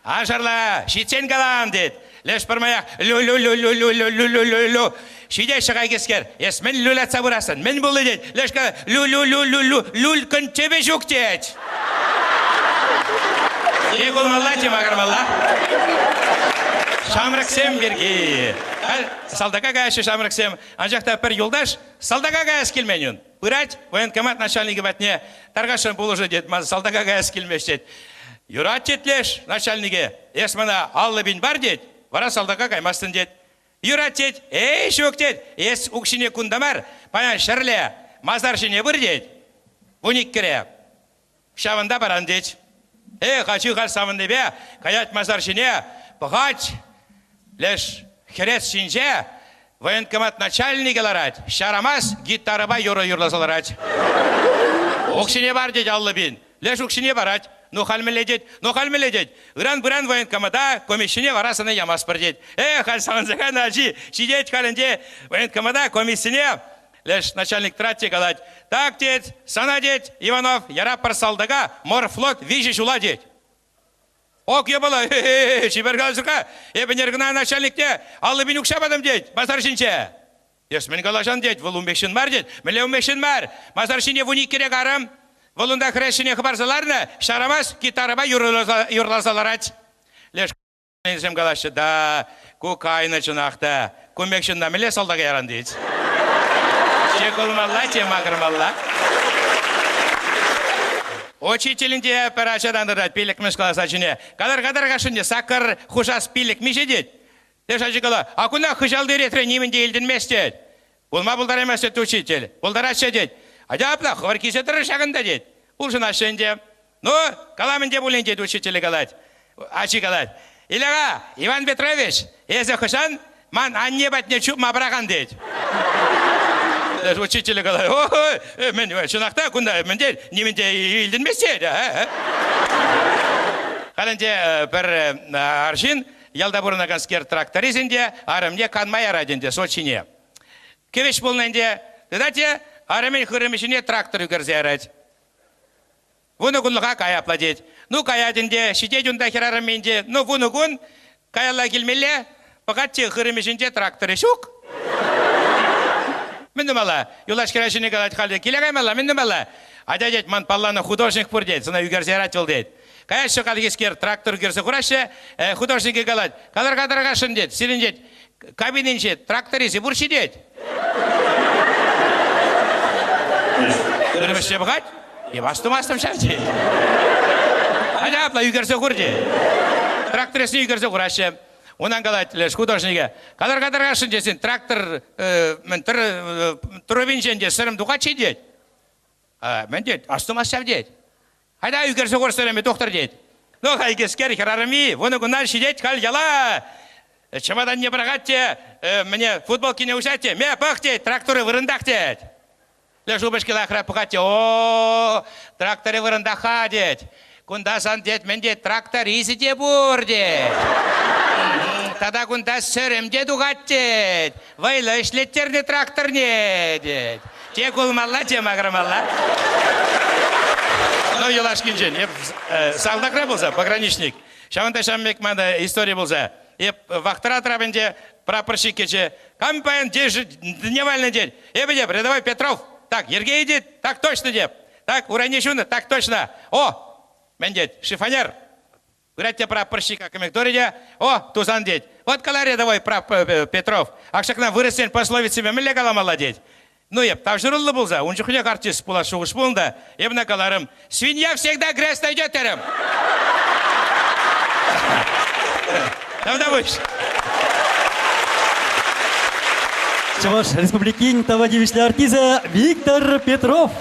Ашӑрла, ҫитсен калам, тет. Леш пӗрмаях лю-лю-лю-лю-лю-лю-лю-лю-лю. Ҫитеҫҫӗ хайхискер. Эс мӗн люлятса пырасӑн? Мӗн пулнӑ тет. Леш калать, лю-лю-лю-лю-лю, люлькӑн тӗпӗ ҫук тет. Те кулмалла, те макӑрмалла. Ҫамрӑксем пирки. Халь салтака каяҫҫӗ ҫамрӑксем. Анчах та пӗр юлташ салтака каяс килмен ун. Пырать военкомат начальникӗ патне тархасшӑн пулӑшу тет, ман салтака каяс килмест тет. Юрать тет леш начальнике, эс мана 50 000 пар тет, вара салтака каймастӑн тет. Юрать тет, эй ҫук тет, эс укҫине кунта мар, паян ҫӗрле масар ҫине пыр тет, вуниккӗре. Ҫавӑнта паран тет. Эх, ачи халь савӑннипе каять масар ҫине, пӑхать, леш хӗрес ҫинче военкомат начальникӗ ларать, ҫарамас гитарӑпа юрӑ юрласа ларать. Укҫине пар тет 50 000. Леш укҫине парать. Ну, халь мӗнле тет? Ну, халь мӗнле тет? Ыран-пыран военкомата комиссине вара сана ямастпӑр тет. Эх, халь савӑнса кайнӑ ачи ҫитет халь ӗнтӗ военкомата комиссине. Леш начальник тӑрать те калать, так, тет, сана, тет, Иванов, яраппӑр салтака, морфлот виҫӗ ҫула, тет. Ок, япала, чипер калаҫӑр-ха, эпӗ ӗнер кӑна начальникне 50 000 укҫа патӑм, тет, масар ҫинче. Эс мӗн калаҫан, тет, вӑл ун пек ҫын мар, тет. Мӗнле ун пек ҫын мар? Масар ҫине вуниккӗре карӑм. Вӑл унта хресчене хӑпарса ларнӑ, ҫарамас гитарӑпа юрласа ларать. Леш Ӗнесем калаҫҫӗ, да, ку кайнӑ чӑнах та. Кун пек ҫынна мӗнле салтака яран тет. Те кулмалла, те макӑрмалла. Учителӗн те пӗр ачаран тӑрать пиллӗкмӗш класс ачине. Катар-катар кашнинче саккӑр хушас пиллӗк миҫе тет. Леш ачи кала, а куна хыҫалти ретре нимӗн те илтӗнмест тет. Пулма пултараймасть тет учитель. Пултараҫҫӗ тет. Атя апла хӑвӑр килсе тӑрӑр ҫакӑнта тет. Улшӑнаҫҫӗ ӗнтӗ. Ну, калам ӗнтӗ пулин тет учителӗ калать. Ачи калать. Иляга, Иван Петрович, эсӗ хӑҫан ман анне патне чупма пӑрахан тет. Учителӗ калать, ой, мӗн, чӑнах та кунта мӗн те, нимӗн те илтӗнмест те. Халь ӗнтӗ пӗр арҫын ялта пурӑнаканскер тракторист ӗнтӗ, арӑмне канма ярать ӗнтӗ Сочине. Кӗвӗҫ пулнӑ ӗнтӗ. Тытать те арӑмӗн хырӑмӗ ҫине трактор ӳкерсе ярать. 10 кунлӑха кая тет. Ну, каять ӗнтӗ, ҫитет унта хӗрарӑм ӗнтӗ. Ну, 10 кун каялла килмелле, пӑхать те хырӑмӗ ҫинче тракторӗ ҫук. Мӗн тумалла? Юлашки ҫӗнӗ калать халӗ, киле каймалла, мӗн тумалла? Атя, тет, ман палланӑ художник пур, тет, сана ӳкерсе ярать вӑл, тет. Каяҫҫӗ хальхискер, трактор ӳкерсе хураҫҫӗ, художникӗ калать, калар-ха тархасшӑн, тет, сирӗн, тет, кабининче тракторисем пур ҫитет. Ырмӑшне пӑхать, эп астумастӑм ҫав тет. Атя апла ӳкерсе хур тет. Трактористне ӳкерсе хураҫҫӗ. Унан калать леш художникӗ, калар-ха тархасшӑн тесен трактор мӗн трубинчен те сӗрӗм тухать тет. Мӗн тет, астумасть ҫав тет. Айда ӳкерсе хурсӑр тухтӑр тет. Ну, хайхискер хӗрарӑм-и, 10 кунтан ҫитет халь яла. Чӑматанне пӑрахать те, мӗне, футболкине уҫать те, ме, пӑх тет, тракторӗ вырӑнтах тет. Леш упӑшки лайӑхрах пӑхать те, о, тракторӗ вырӑнтах-ха тет. Кунта сан тет, мӗн тет, тракторисӗ те пур тет. Тата кунта сӗрӗм те тухать тет. Вӑйлӑ ӗҫлеттернӗ тракторне тет. Те кулмалла, те макӑрмалла. Ну, юлашкинчен, эп салтакра пулса, пограничник. Ҫавӑнта ҫавӑн пек мана истори пулса. Эп вахтӑра тӑрап ӗнтӗ, прапорщик кӗчӗ. Кам паян дневальный тет. Эпӗ те, рядовой Петров. Так, йӗрке идет, так точно теп. Так, урайне ҫунӑ, так точно. О, мӗн тет, шифонер. Пырать те прапорщик Акмекторе те, о, тусан тет. Вот каларӗ давай Петров. Ак ҫакна вырӑссен пословиципе мӗнле каламалла тет. Ну, эп тавҫӑруллӑ пулса, ун чухнех артист пулас шухӑш пулнӑ та, эп ӑна каларӑм, свинья всегда грязь найдет терӗм. Тавтапуҫ. Чӑваш Республикин тава тивӗҫлӗ артисчӗ Виктор Петров.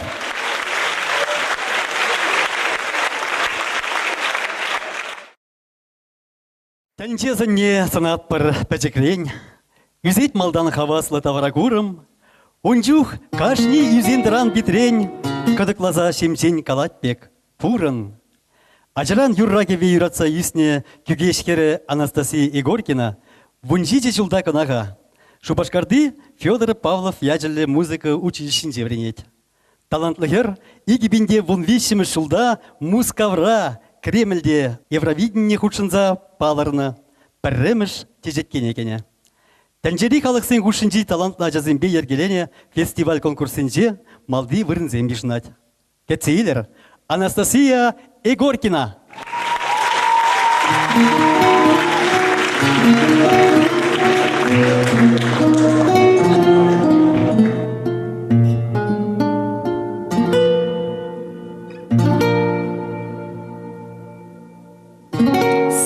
Тӗнче сӑнне сӑнатпӑр пӗчӗкрен. Ӳсет малтан хаваслӑ тавракурӑм. Ун чух кашни ӳсен-тӑран питрен кӑтӑкласа ҫемҫен калать пек пурӑн. Ачаран юрра-кӗвве юратса ӳснӗ Кӳкеҫ хӗрӗ Анастасия Егоркина 17 ҫулта кӑна-ха. Шупашкарти Федор Павлов ячӗллӗ музыка училищинче вӗренет. Талантлӑ хӗр 2013 ҫулта Мускавра Кремльте Евровидение хутшӑнса палӑрнӑ пӗрремӗш теҫеткене кӗнӗ. Тӗнчери халӑхсен хушшинчи талантлӑ ачасемпе йӗркеленӗ фестиваль-конкурссенче малти вырӑнсем йышӑнать. Кӗтсе илӗр, Анастасия Егоркина!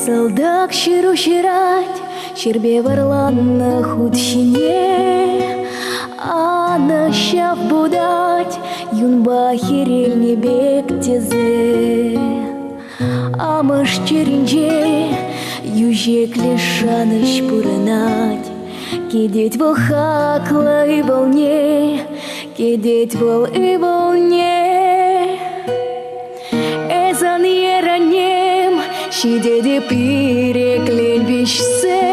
Салтак ҫыру ҫырать, ҫӗрпе вӑрланнӑ хут ҫине. Анӑҫ путать, юнпа хӗрелнӗ пек тесе. Амӑш чӗринче йӳҫеклӗ шанӑҫ пурӑнать. Кӗтет вӑл хаклӑ ывӑлне, кӗтет вӑл ывӑлне. Эс ан йӗрӗнем, ҫитетӗп иреклӗн виҫсе.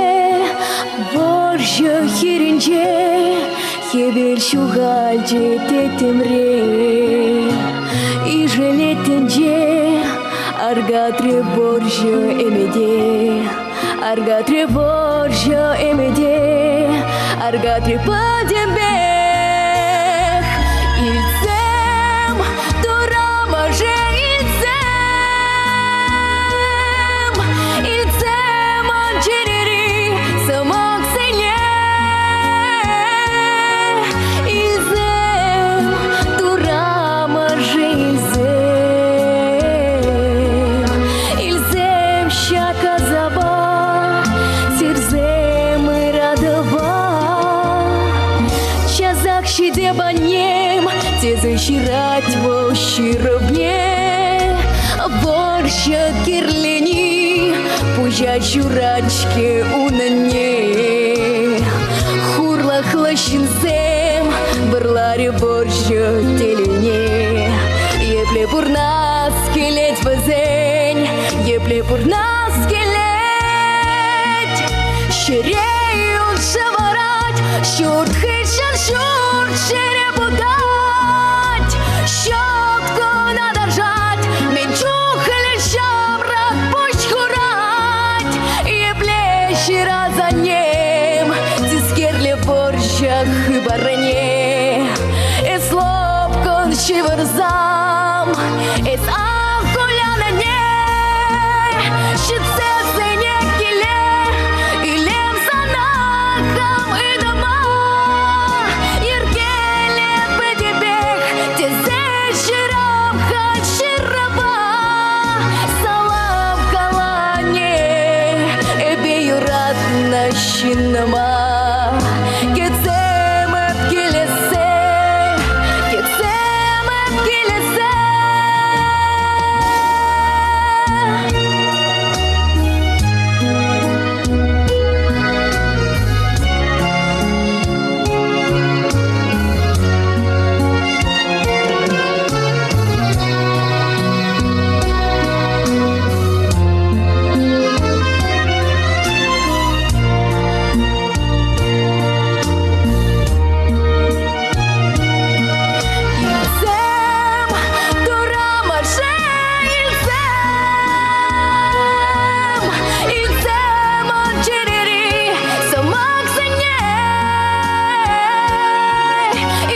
Вӑрҫӑ хирӗнче хӗвел ҫухалчӗ тӗттӗмре. Ишӗлет тӗнче, аркатрӗ вӑрҫӑ ӗмӗте. Аркатрӗ вӑрҫӑ ӗмӗте, аркатрӗ пӗтӗмпех. Илсем, турамӑшӗ, илсем, илсем ман чӗрери сӑмахсене. Илсем, турамӑшӗ, илсем, илсем ҫак асапа, сирсем ыратӑва. Часах ҫитеп аннем, тесе ҫырать вӑл ҫырӑвне. Вӑрҫӑ кирлени пуҫа ҫурать-ҫке унӑнне. Хурлӑхлӑ ҫынсем вӑрлаҫҫӗ. Каларӗ вӑрҫӑ телейне. Епле пурнас килет вӗсен, епле пурнас килет. Ҫӗре юн шӑварать, ҫурт хыҫҫӑн ҫурт ҫӗре путать. Ҫӑткӑна тӑршать, мӗн чухлӗ ҫамрӑк пуҫ хурать. Епле ҫырас аннем тискерле вӑрҫӑ хыпарне. Эс лӑпкӑн ҫывӑрсам, эс ан кулян анне. Ҫитсессӗне киле, илем сана хам ыйтӑма. Йӗркеле пӗтӗмпех тесе ҫырам-ха ҫырӑва. Салам калане эпӗ юратнӑ ҫыннӑма. Кӗтсем эп килессе, кӗтсем эп килессе. Илсем, турамӑшӗ, илсем, илсем ан чӗрери сӑмахсене.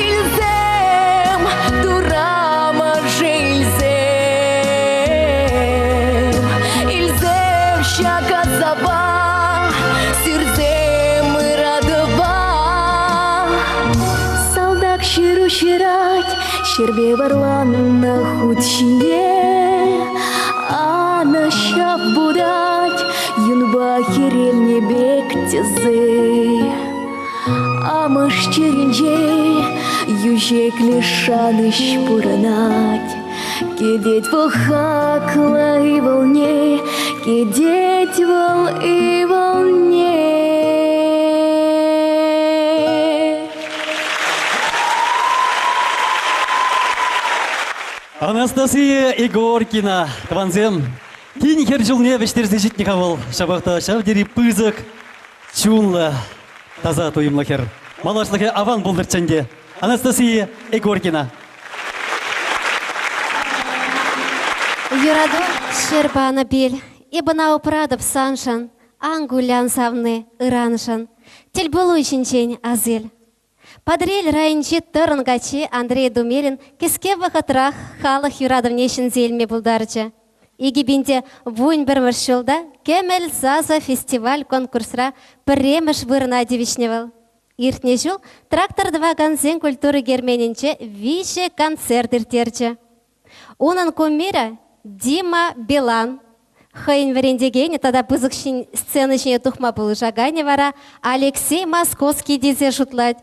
Илсем, турамӑшӗ, илсем, илсем ҫак асапа, сирсем ыратӑва. Салтак ҫыру ҫырать, ҫӗрпе варланнӑ хут ҫине. Анӑҫ ҫав путать, юнпа хӗрелнӗ пек тесе. Амӑш чӗринче йӳҫеклӗ шанӑҫ пурӑнать. Кӗтет вӑл хаклӑ ывӑлне, кӗтет вӑл ывӑлне. Анастасия Егоркина, тӑвансем, тин хӗр ҫулне вӗҫтерсе ҫитнӗ-ха вӑл. Ҫапах та ҫав тери пысӑк, чунлӑ, таса туйӑмлӑ хӗр. Малашлӑхӗ аван пултӑрччӗ ӗнтӗ. Анастасия Егоркина. Юрату ҫӗр панӑ пил, эп ӑна упратӑп саншӑн, ан кулян савни ыраншӑн. Тӗлпулу ҫинчен асил. Патӑрьел районӗнчи Тӑрӑн каччи Андрей Думилин кӗске вӑхӑтрах халӑх юратӑвне ҫӗнсе илме пултарчӗ. 2011 ҫулта «Кӗмӗл сасӑ» фестиваль-конкурсра пӗрремӗш вырӑна тивӗҫнӗ вӑл. Иртнӗ ҫул трактор тӑвакансен культура керменӗнче виҫӗ концерт ирттерчӗ. Унӑн кумирӗ Дима Билан. Хӑйӗн вӗрентекенӗ тата пысӑк сцена ҫине тухма пулӑшаканӗ вара Алексей Московский тесе шутлать.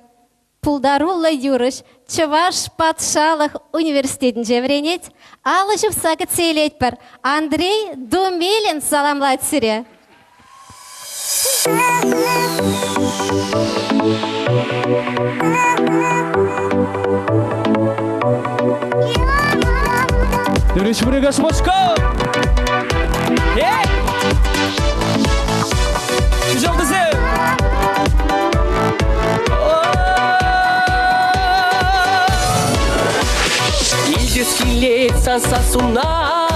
Пултаруллӑ юрӑҫ Чӑваш патшалӑх университетӗнче вӗренет. Алӑ ҫупса кӗтсе илетпӗр. Андрей Думилин саламлать сире. Республика Москва! Эй! Жолдызы! Илтес килет сан сассуна,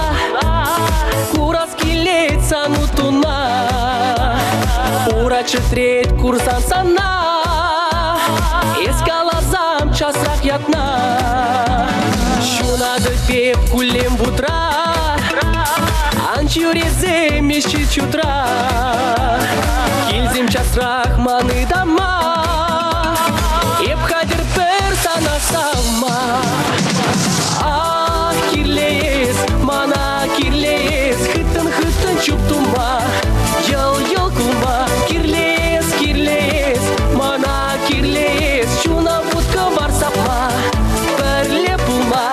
Курас килет сан утуна, Ура чӗтрет курсан сана, Эс каласам часрах ятна. Ҫунатӑ пек куллен вутра, Ан ҫӳресем эс чутра, Килсем часрах ман ытама, Эп хатӗр пӗр сана савма. Ах, кирлӗ эс, мана кирлӗ эс, Хыттӑн-хыттӑн чуп тума, йӑл-йӑл кулма. Кирлӗ эс, кирлӗ эс, мана кирлӗ эс, Чуна вут-кӑвар сапма, пӗрле пулма.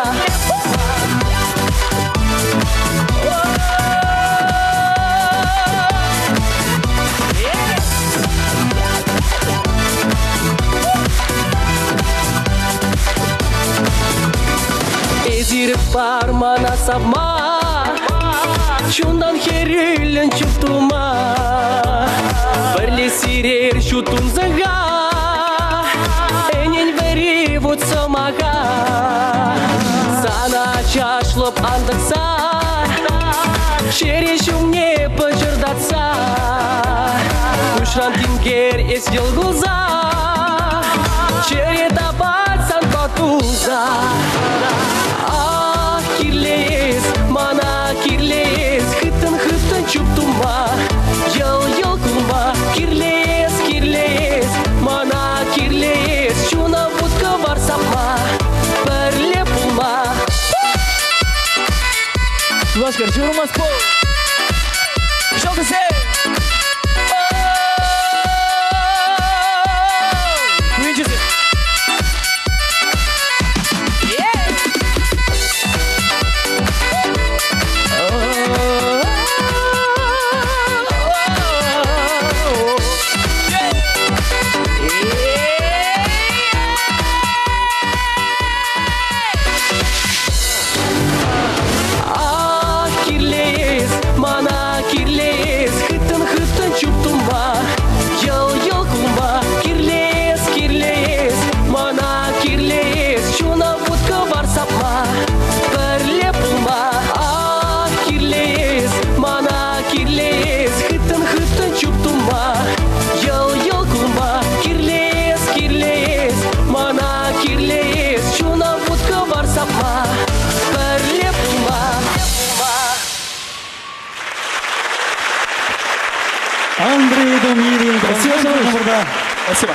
Мана савма, чунтан хӗрӳллӗн чуптума. Пӗрле сирер ҫут тунсӑха, ӗнен вӗри вут сӑмаха. Сана чашлӑп антӑхса, чӗре ҫумне пӑчӑртатса. Куҫран тинкер эс йӑл кулса, чӗре тапать санпа тулса. Ах, кирлӗ эс, мана кирлӗ эс, хыттӑн-хыттӑн чуптума, йӑл-йӑл кулма. Кирлӗ эс, кирлӗ эс, мана кирлӗ эс, чуна вут-кӑвар сапма, пӗрле пулма. Шупашкар ҫурмас пул. Ҫӑлтӑрсем! Куинчисем! Ах, кирлӗ эс, мана кирлӗ эс, хыттӑн-хыттӑн чуптума, йӑл-йӑл кулма. Кирлӗ эс, кирлӗ эс, мана кирлӗ эс, чуна вут-кӑвар сапма, пӗрле пулма. Ах, кирлӗ эс, мана кирлӗ эс, хыттӑн-хыттӑн чуптума, йӑл-йӑл кулма. Кирлӗ эс, кирлӗ эс, мана кирлӗ эс, чуна вут-кӑвар сапма, пӗрле пулма. Андрей Думилин. Спасибо. Спасибо.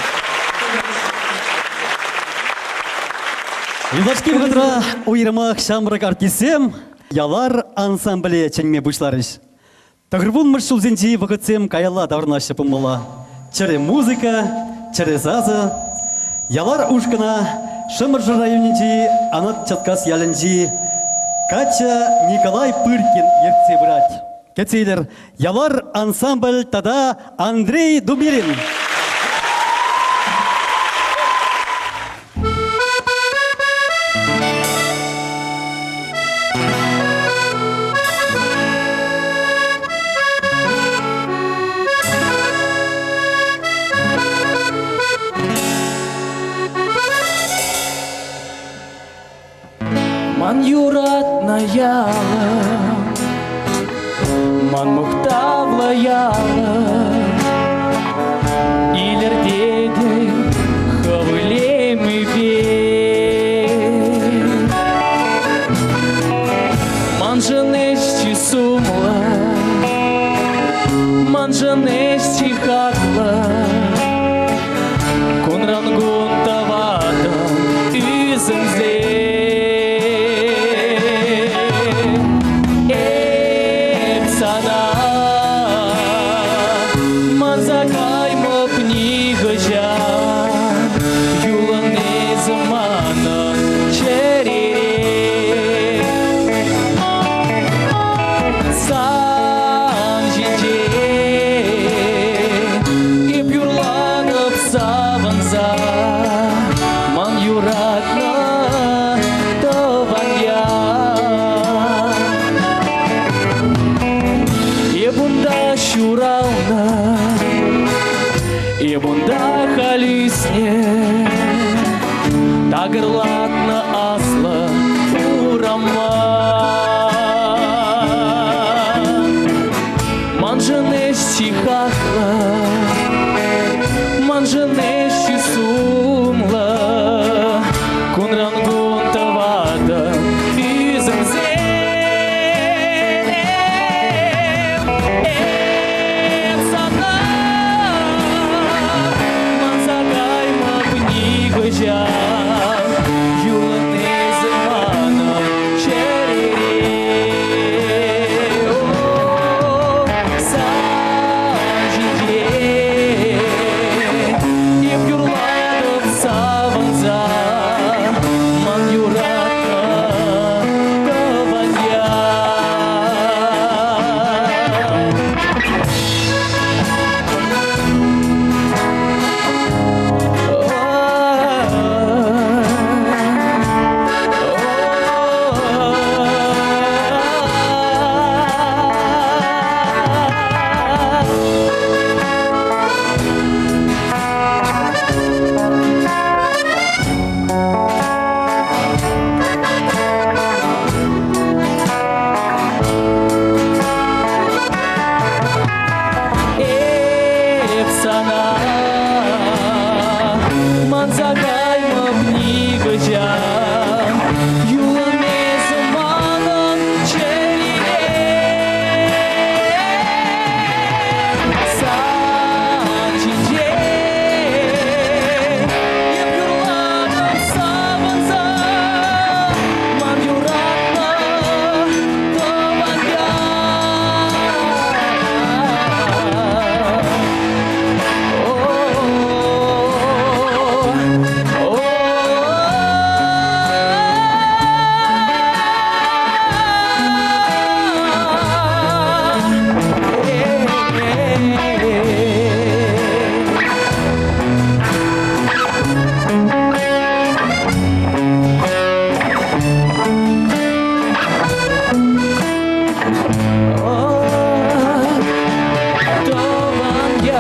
Юлашки вӑхӑтра уйрӑмах ҫамрӑк артистсем Ялар ансамбле чӗнме пуҫларӗҫ. Тӑхӑрвунмӗш ҫулсенчи вӑхӑтсем каялла таврӑнаҫҫӗ пулмалла. Чӗрӗ музыка, чӗрӗ сасӑ. Ялар ушкӑна Шӑмӑршӑ районӗнчи Анат Чаткас ялӗнчи каччӑ Николай Пыркин ертсе пырать. Кӗтсе илӗр, Ялар ансамбль тата Андрей Дубилин. Ман юратнӑ ялӑм, ман мухтавлӑ ялӑм, илӗртетӗн хӑв илемӗпе. Маншӑн ӗҫ чи сумлӑ, маншӑн ӗҫ чи хаклӑ. Кунран-кун тӑватӑн ӳсӗмсем. Эп сана манса каймӑп нихӑҫан, юлӑн эсӗ манӑн чӗрере. Сан ҫинчен эп юрлатӑп савӑнса, ман юратнӑ тӑван ял. Эп унта ҫуралнӑ, эп унта халь ӳснӗ, такӑрлатнӑ аслӑ урама. Маншӑн ӗҫ чи хаклӑ, маншӑн ӗҫ чи сумлӑ. Кунран-кун тӑватӑп ӳсӗмсем. Эп сана манса каймӑп нихӑҫан, юлӑн эсӗ манӑн чӗрере. Сан ҫинчен эп юрлатӑп. Сана манса каймӑп нихӑҫан. Юлӑн эсӗ манӑн чӗрере. Сан ҫинчен эп юрлатӑп савӑнса. Ман юратнӑ тӑван ял. Тӑван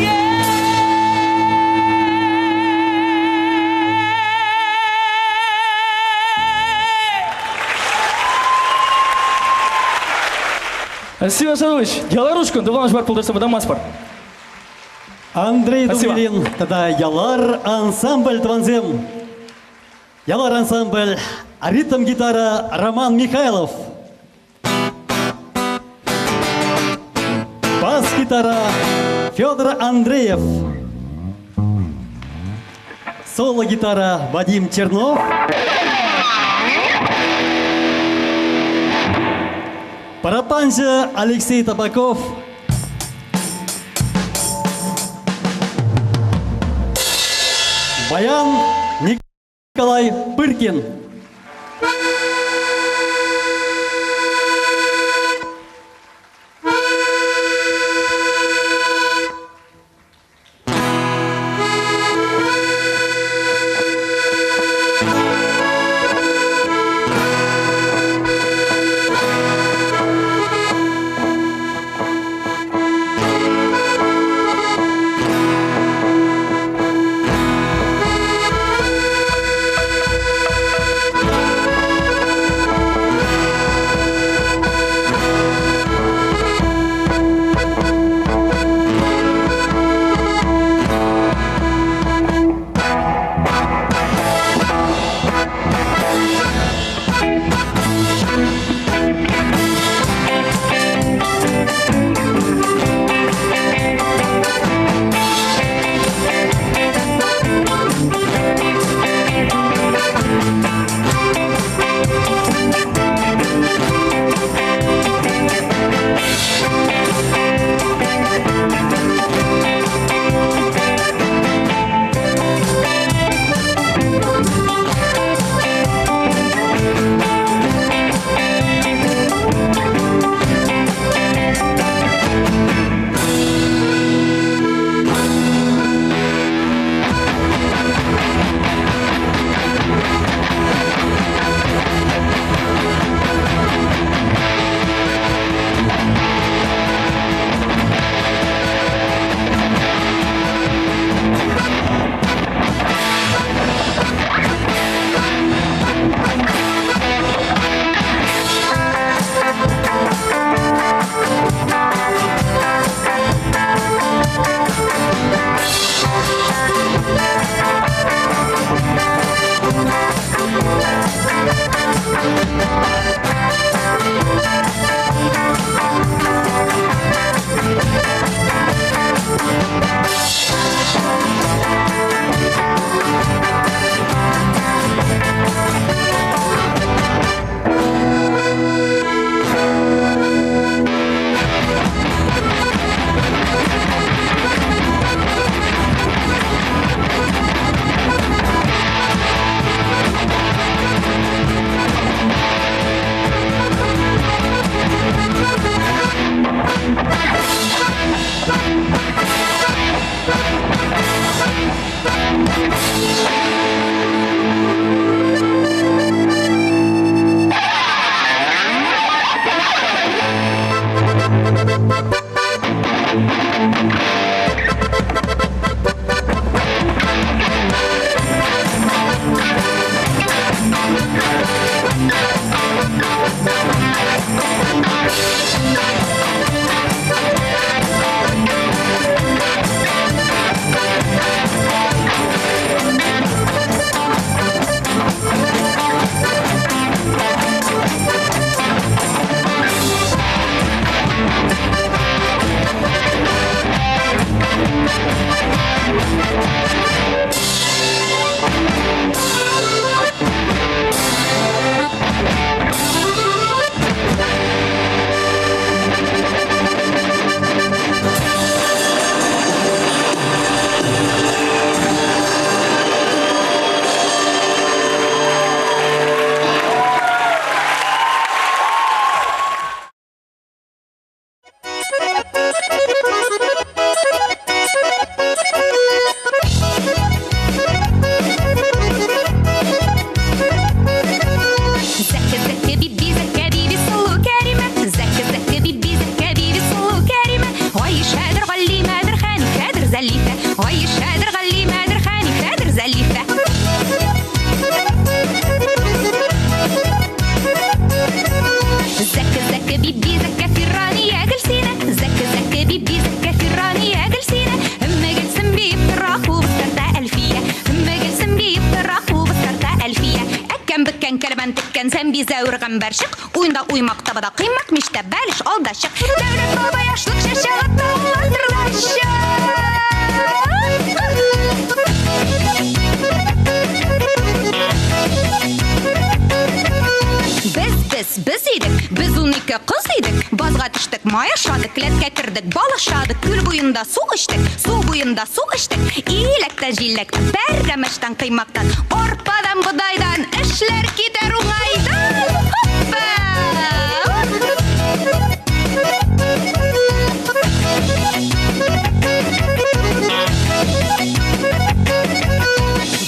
ял. Спасибо, Садович. Ялар ушкӑн, тӑван бар пултарса пытамастпӑр. Андрей Спасибо. Дубилин тата Ялар ансамбль тӑвансем. Ялар ансамбль, ритм гитара Роман Михайлов. Бас-гитара Федор Андреев. Соло-гитара Вадим Чернов. Парапанча Алексей Табаков. Баян Николай Пыркин. Пешкән сәмбизә үргән бәрчек, Уенда уймак табада кыймак, Мичтә бәлеш, алда чык. Дәүләт баба яшлык чәчәк ата, Без, без, без идек, без 12 кыз идек, базга төштек, май ашадык, келәткә кердек, бал ашадык, күл буенда су эчтек, су буенда су эчтек, иләктә, җиләктә, пәрәмәчтән, кыймактан, арпадан, бодайдан, эшләр китәр уңайдан. Хоппа!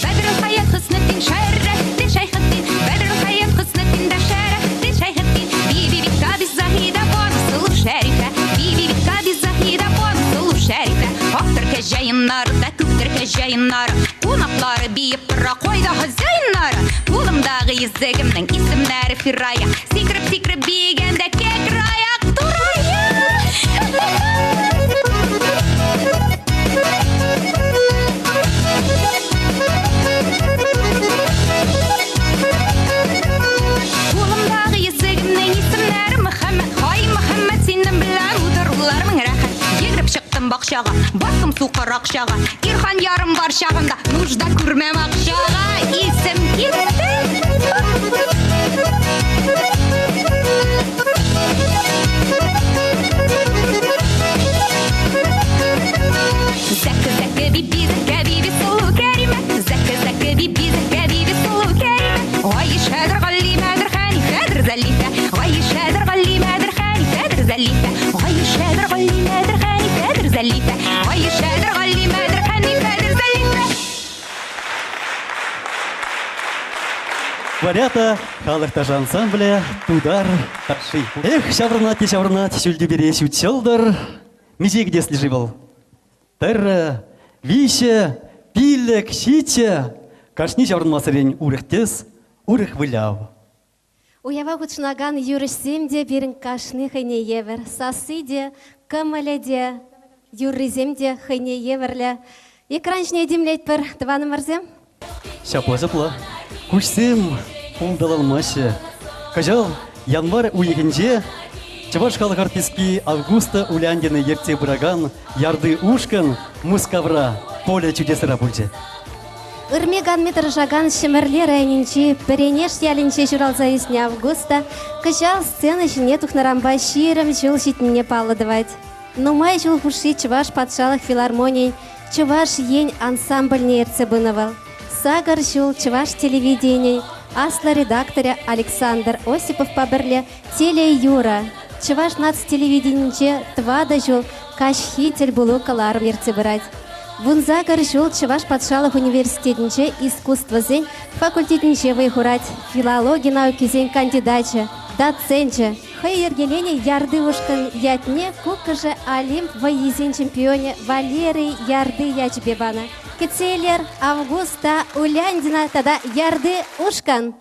Бәдрел Хәят Хөснетдин Шәрәфетдин Шәйхетдин Бәдрел Хәят Хөснетдин дә Шәрәфетдин Шәйхетдин Биби Биккаби Заһидә Бану Сылу Шәрифә Биби Биккаби Заһидә Бану Сылу Шәрифә Актыр кәҗәеннары да күктер кәҗәеннары Кунаклары биеп тора кайда хозяиннары Кулымдагы йөзегемнең исемнәре Фирая Сикереп-сикереп биегәндә кәкре аяк турая. Кулымдагы йөзегемнең исемнәре Мөхәммәт. Һай, Мөхәммәт, синең белән утырулар мең рәхәт. Йөгереп чыктым бакчага, бастым сукыр акчага. Ирхан ярым бар чагында, нужда күрмәм акчага. Исем китте. Зәкә, зәкә, биби, зәкә, биби, сылу Кәримә. Зәкә, зәкә, биби, зәкә, биби, сылу Кәримә. Гайшәдер, Галимәдер, Хәнифәдер, Зәлифә. Гайшәдер, Галимәдер, Хәнифәдер, Зәлифә. Гайшәдер, Галимәдер, Хәнифәдер, Зәлифә. Гайшәдер, Галимәдер, Хәнифәдер, Зәлифә. Варята халӑх ташӑ ансамблӗ Тутар ташши. Эх, ҫаврӑнать те ҫаврӑнать ҫӳл тӳпере ҫут ҫӑлтӑр. Миҫе кӗтеслӗ-ши вӑл? Пӗрре, виҫӗ, пиллӗк, ҫиччӗ. Кашни ҫаврӑнмассерен урӑх тӗс, урӑх выляв. Уява хутшӑнакан юрӑҫсем те пирӗн кашни хӑйне евӗр. Сасси те, кӑмӑлӗ те, юррисем те хӑйне евӗрлӗ. Экран ҫине тимлетпӗр, тӑванӑмӑрсем. Ҫапла, ҫапла. Куҫсем улталанмаҫҫӗ. Кӑҫал январь уйӑхӗнче Чӑваш халӑх артистки Августа Уляндина ертсе пыракан Ярды ушкӑн Мускавра Поле чудесра пулчӗ. Ырми-канми тӑрӑшакан Ҫӗмӗрле районӗнчи Пӗренеш ялӗнче ҫуралса ӳснӗ Августа кӑҫал сцена ҫине тухнӑранпа 20 ҫул ҫитнине паллӑ тӑвать. Нумай ҫул хушши Чӑваш патшалӑх филармонийӗн Чӑваш Ен ансамбльне ертсе пынӑ вӑл. Сакӑр ҫул чӑваш телевиденийӗн аслӑ редакторӗ Александр Осиповпа пӗрле Телеюрӑ Чӑваш наци телевиденийӗнче тӑватӑ ҫул каҫхи тӗлпулу кӑларӑм ертсе пырать. Вунсакӑр ҫул Чӑваш патшалӑх университетӗнче искусствӑсен факультетӗнче вӑй хурать, филологи наукисен кандидачӗ, доценчӗ. Хӑй йӗркеленӗ Ярды ушкӑн ятне куккӑшӗ Олимп вӑййисен чемпионӗ Валерий Ярды ячӗпе панӑ. Кӗтсе илер Августа Уляндина тата Ярды ушкӑн.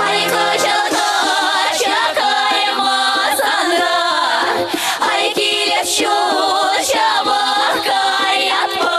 Ай кӑҫал качча каймасанра, ай килес ҫул ҫавах каятпӑр.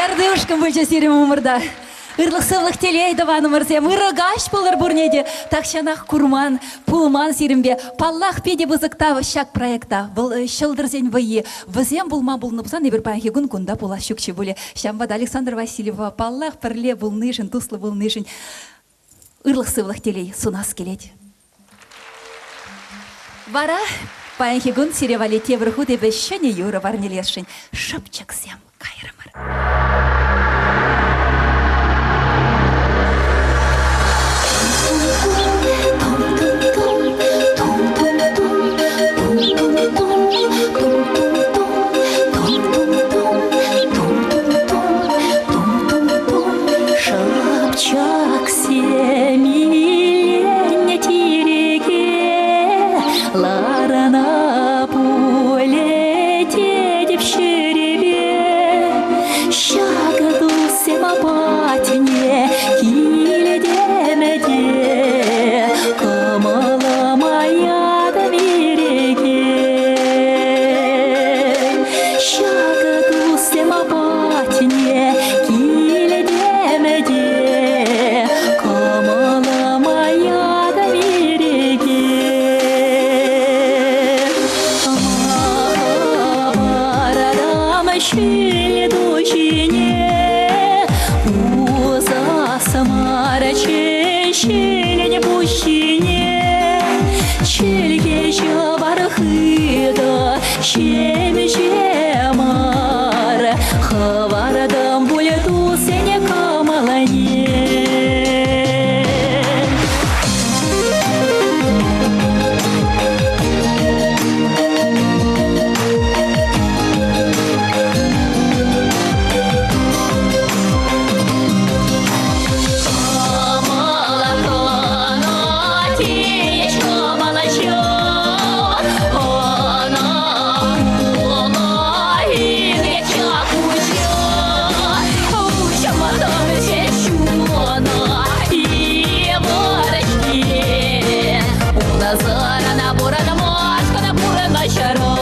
Хӗртӗ ушкӑн пулчӗ сирӗн умӑрта. Ырлӑх-сывлӑх телей, тӑванӑмӑрсем, ырӑ каҫ пулӑр пурне те. Тахҫанах курман, пулман сирӗнпе. Паллах, питӗ пысӑк тав ҫак проекта. Вӑл ҫӑлтӑрсен вӑййи. Вӗсем пулма пулнӑ пулсан эпир паянхи кун кунта пулас ҫукчӗ пулӗ. Ҫавӑнпа та Александр Васильева, паллах, пӗрле пулнишӗн, туслӑ пулнишӗн ырлӑх-сывлӑх телей сунас килет. Вара паянхи кун сире валли тепӗр хут эпӗ ҫӗнӗ юрӑ парнелесшӗн. Шӑпчӑксем кайрӑмӑр. Шӑпчӑксем иленнӗ тирӗке ларана пулӗ тетӗп ҫӗрӗпе. Ҫакӑ туссем патне килтӗм те кӑмӑлӑма ятӑм ирӗке. Ҫакӑ туссем патне килтӗм те кӑмӑлӑма ятӑм ирӗке. Махапаратам ҫил ту ҫине усас марччӗ ҫилӗн пуҫ ҫине. Чӗлхе ҫӑвар хытӑ ҫемҫе мар, хӑвартӑм пуль туссен кӑмӑлне. Кӑмӑла кӑна тейӗҫ кӑмӑлҫӑ, ӑна пула илет ҫак уҫӑ. Уҫмасан ҫеҫ чуна йывӑр-ҫке. Унсӑрӑн пурӑнмашкӑн пурӑнӑҫра.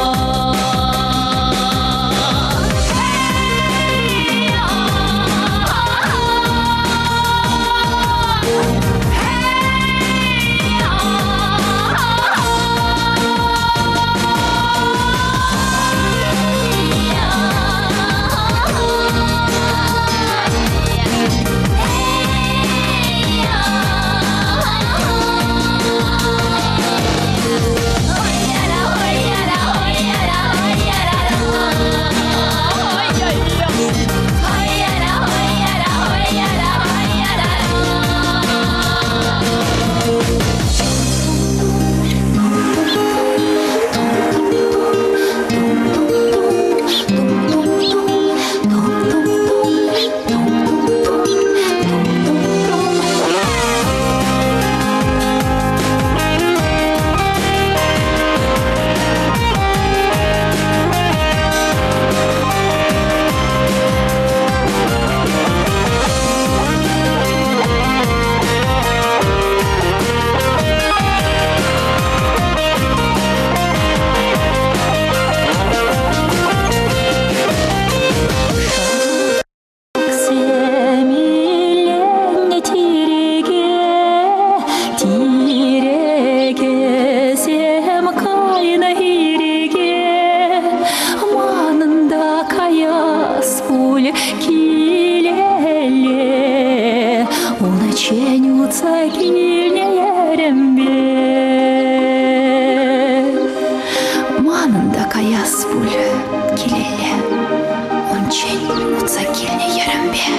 Шӑпсем иленнӗ тирӗке, тирӗкӗсем кайнӑ ирӗке. Манӑн та каяс пуль килелле, унччен утса килнӗ йӗрӗмпе. Манӑн та каяс пуль килелле, унччен утса килнӗ йӗрӗмпе.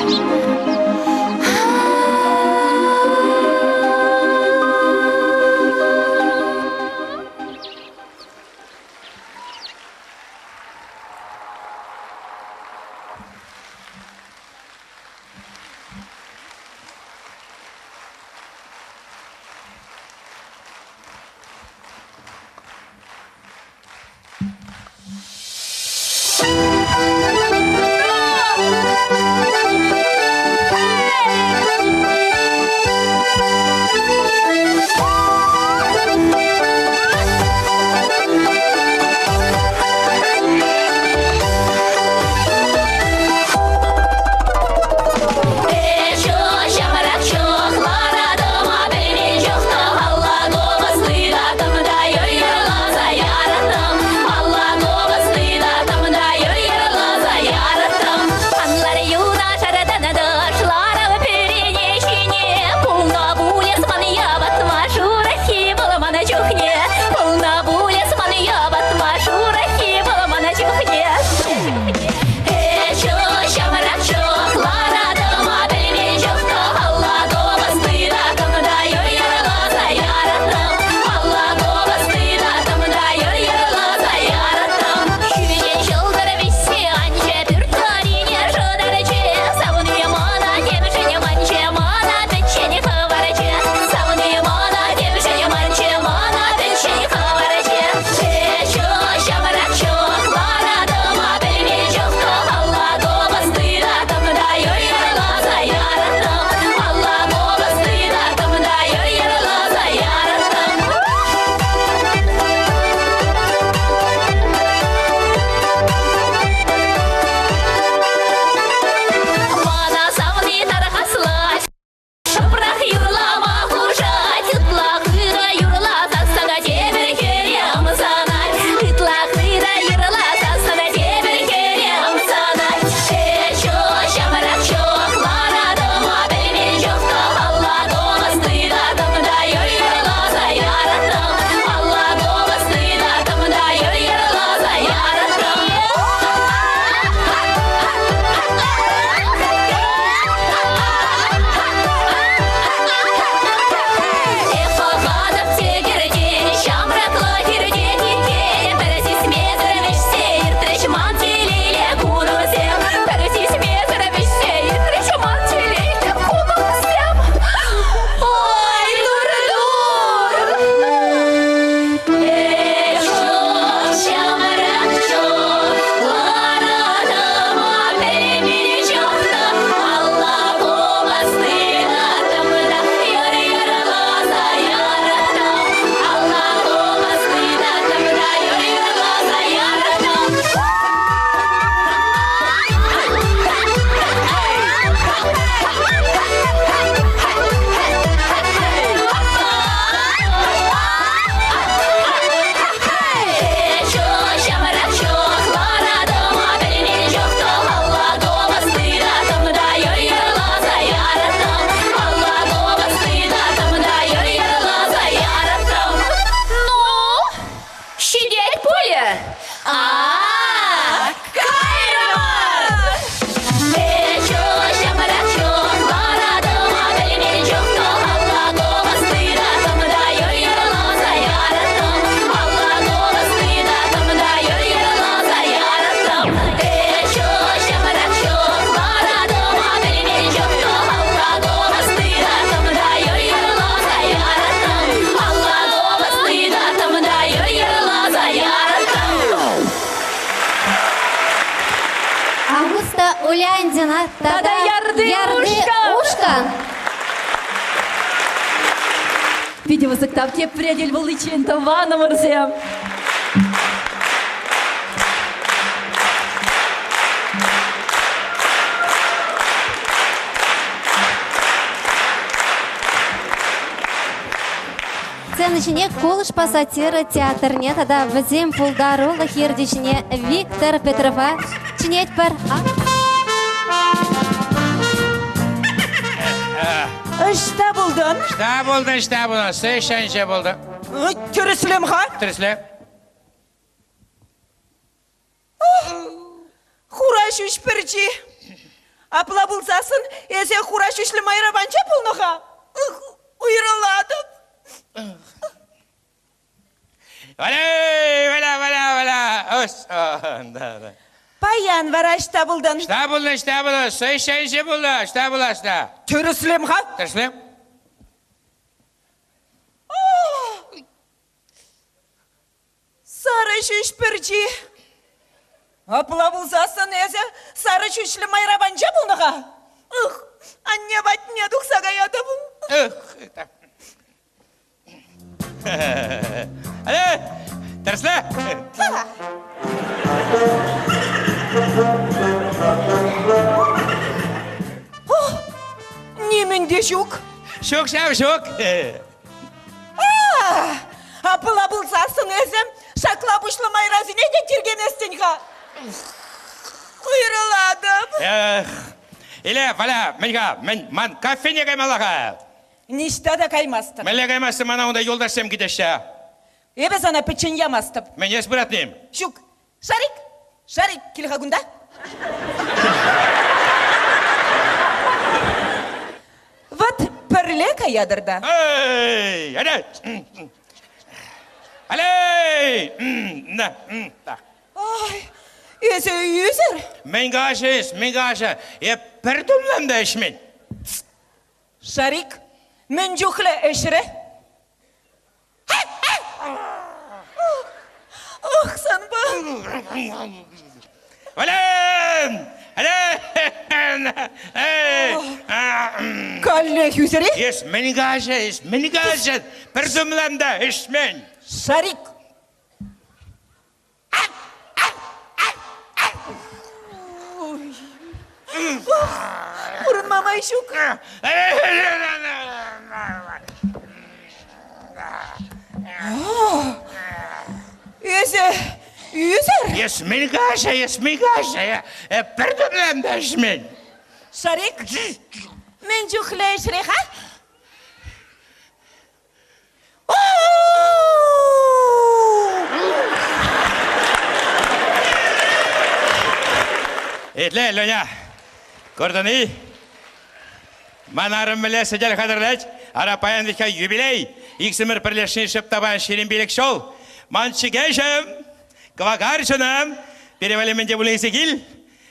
пулӗ? А-а-а! Кайрӑмӑр! Августа Уляндина тата Ярды ушкӑн. Питӗ пысӑк тав тепре тӗл пуличчен, тӑванӑмӑрсем! Сцена ҫине кулӑшпа сатира театрне тата вӗсен пултарулӑх ертӳҫине Виктор Петрова чӗнетпӗр. Ӑҫта пултӑн? Ӑҫта пултӑн, ӑҫта пултӑн? Сыщанҫа пултӑн. Тӗрӗслем-ха. Тӗрӗсле. Хура ҫӳҫ пӗрчи. Апла пулсассӑн эсӗ хура ҫӳҫлӗ майра панча пулнӑ-ха. Уйрӑлатӑп. Валя, валя, валя, валя. Ос, да, да. Паян вара ӑҫта пултӑн? Ӑҫта пулнӑ, ӑҫта пулнӑ? Сыщанҫа пулнӑ, ӑҫта пулас-та? Тӗрӗслем-ха. Тӗрӗслем. Сарӑ ҫӳҫ пӗрчи. Апла пулсассӑн эсӗ сарӑ ҫӳҫлӗ майра панча пулнӑ-ха. Ых, анне патне тухса каятӑп. Ых, Э, тӗрӗсле. Нимӗн те ҫук. Ҫук ҫав, ҫук. Апла пулсассӑн эсӗ шакла пуҫлӑ майрасене те тиркеместӗн-ха. Уйрӑлатӑп. Эх, Иле, Валя, мӗн-ха, мӗн, ман кафене каймалла-ха. Ниҫта та каймастӑп. Мӗнле каймастӑн, мана унта юлташсем кӗтеҫҫӗ. Эпӗ сана пӗччен ямастӑп. Мӗн эс пыратним? Ҫук. Шарик, Шарик, кил-ха кунта. Вот пӗрле каятӑр та. Эй, алей! Алей! На, так. Ой, эсӗ ӳсӗр? Мӗн каҫӑ эс, мӗн каҫӑ? Эп пӗр тумлам та ӗҫмен. Шарик, мӗн чухлӗ ӗҫрӗ? Ох, санпа. Валем! Валем! Эй! Каллех ӳсӗре? Эс мӗн каҫӑ, эс мӗн каҫӑ? Пӗр тумлам та ӗҫмен. Шарик! Пурӑнма май ҫук. Эсӗ ӳсӗр? Эс мӗн каҫа, эс мӗн каҫа? Пӗр тумлам та ӗҫмен. Шарик, мӗн чухлӗ ӗҫре-ха? Итле, Леня, куртӑн-и? Ман арӑм мӗнле сӗтел хатӗрлет? Ара, паян вӗт-ха юбилей. Иксӗмӗр пӗрлешни шӑп та паян 25 ҫул. Ман чӗкеҫӗм, кӑвакарчӑнӑм, пире валли мӗн те пулин илсе кил.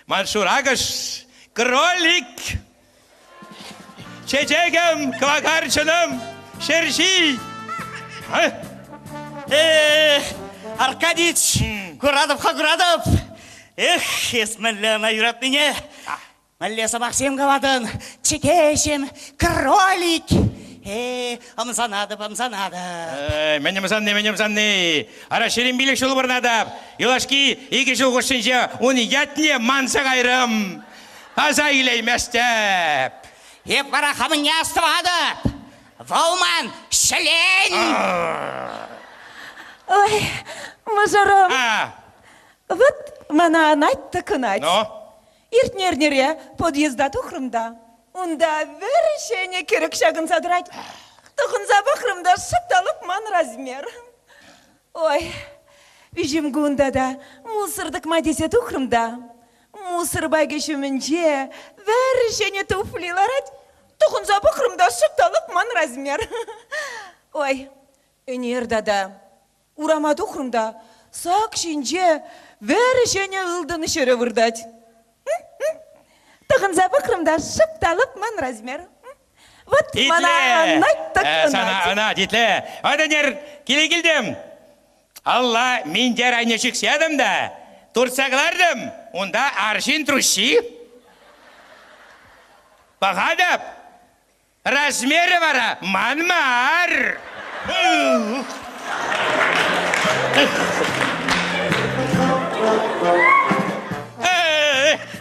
Ман шур акӑш, кролик. Чечекӗм, кӑвакарчӑнӑм, ҫерҫи. Эх, Аркадич, куратӑп-ха, куратӑп. Эх, эс мӗнле ӑна юратнине. Мӗнле сӑмахсем калатӑн? Чӗкеҫӗм, кролик. Э, ӑмсанатӑп, ӑмсанатӑп. Э, мӗн ӑмсанни, мӗн ӑмсанни. Ара, 25 ҫул пурӑнатӑп. Юлашки икӗ ҫул хушшинче ун ятне манса кайрӑм. Аса илейместӗп. Эп вара хамӑнне астӑватӑп. Вӑл ман ҫӗлен. Ой, мӑшӑрӑм. Вот мана анать тӑкӑнать. Но? Иртнӗ эрнере подъезда тухрӑм та, унта вӗр ҫӗнӗ кӗрӗк ҫакӑнса тӑрать. Тӑхӑнса пӑхрӑм та шӑп та лӑп ман размер. Ой, Виҫӗм кун тата мусор тӑкма тесе тухрӑм та мусор бакӗ ҫумӗнче вӗр ҫӗнӗ туфли ларать. Тӑхӑнса пӑхрӑм та шӑп та лӑп ман размер. Ой, ӗнер тата урама тухрӑм та сак ҫинче вӗр ҫӗнӗ ылтӑн ҫӗрӗ выртать. Тӑхӑнса пӑхрӑм та шӑп та лӑп ман размер. Вот мана ӑнать так ӑнать. Сана ӑнать, итле. От ӗнер киле килтӗм. Алла минтер айне чиксе ятӑм та туртса кӑлартӑм. Унта арҫын труҫҫи. Пӑхатӑп. Размерӗ вара ман мар.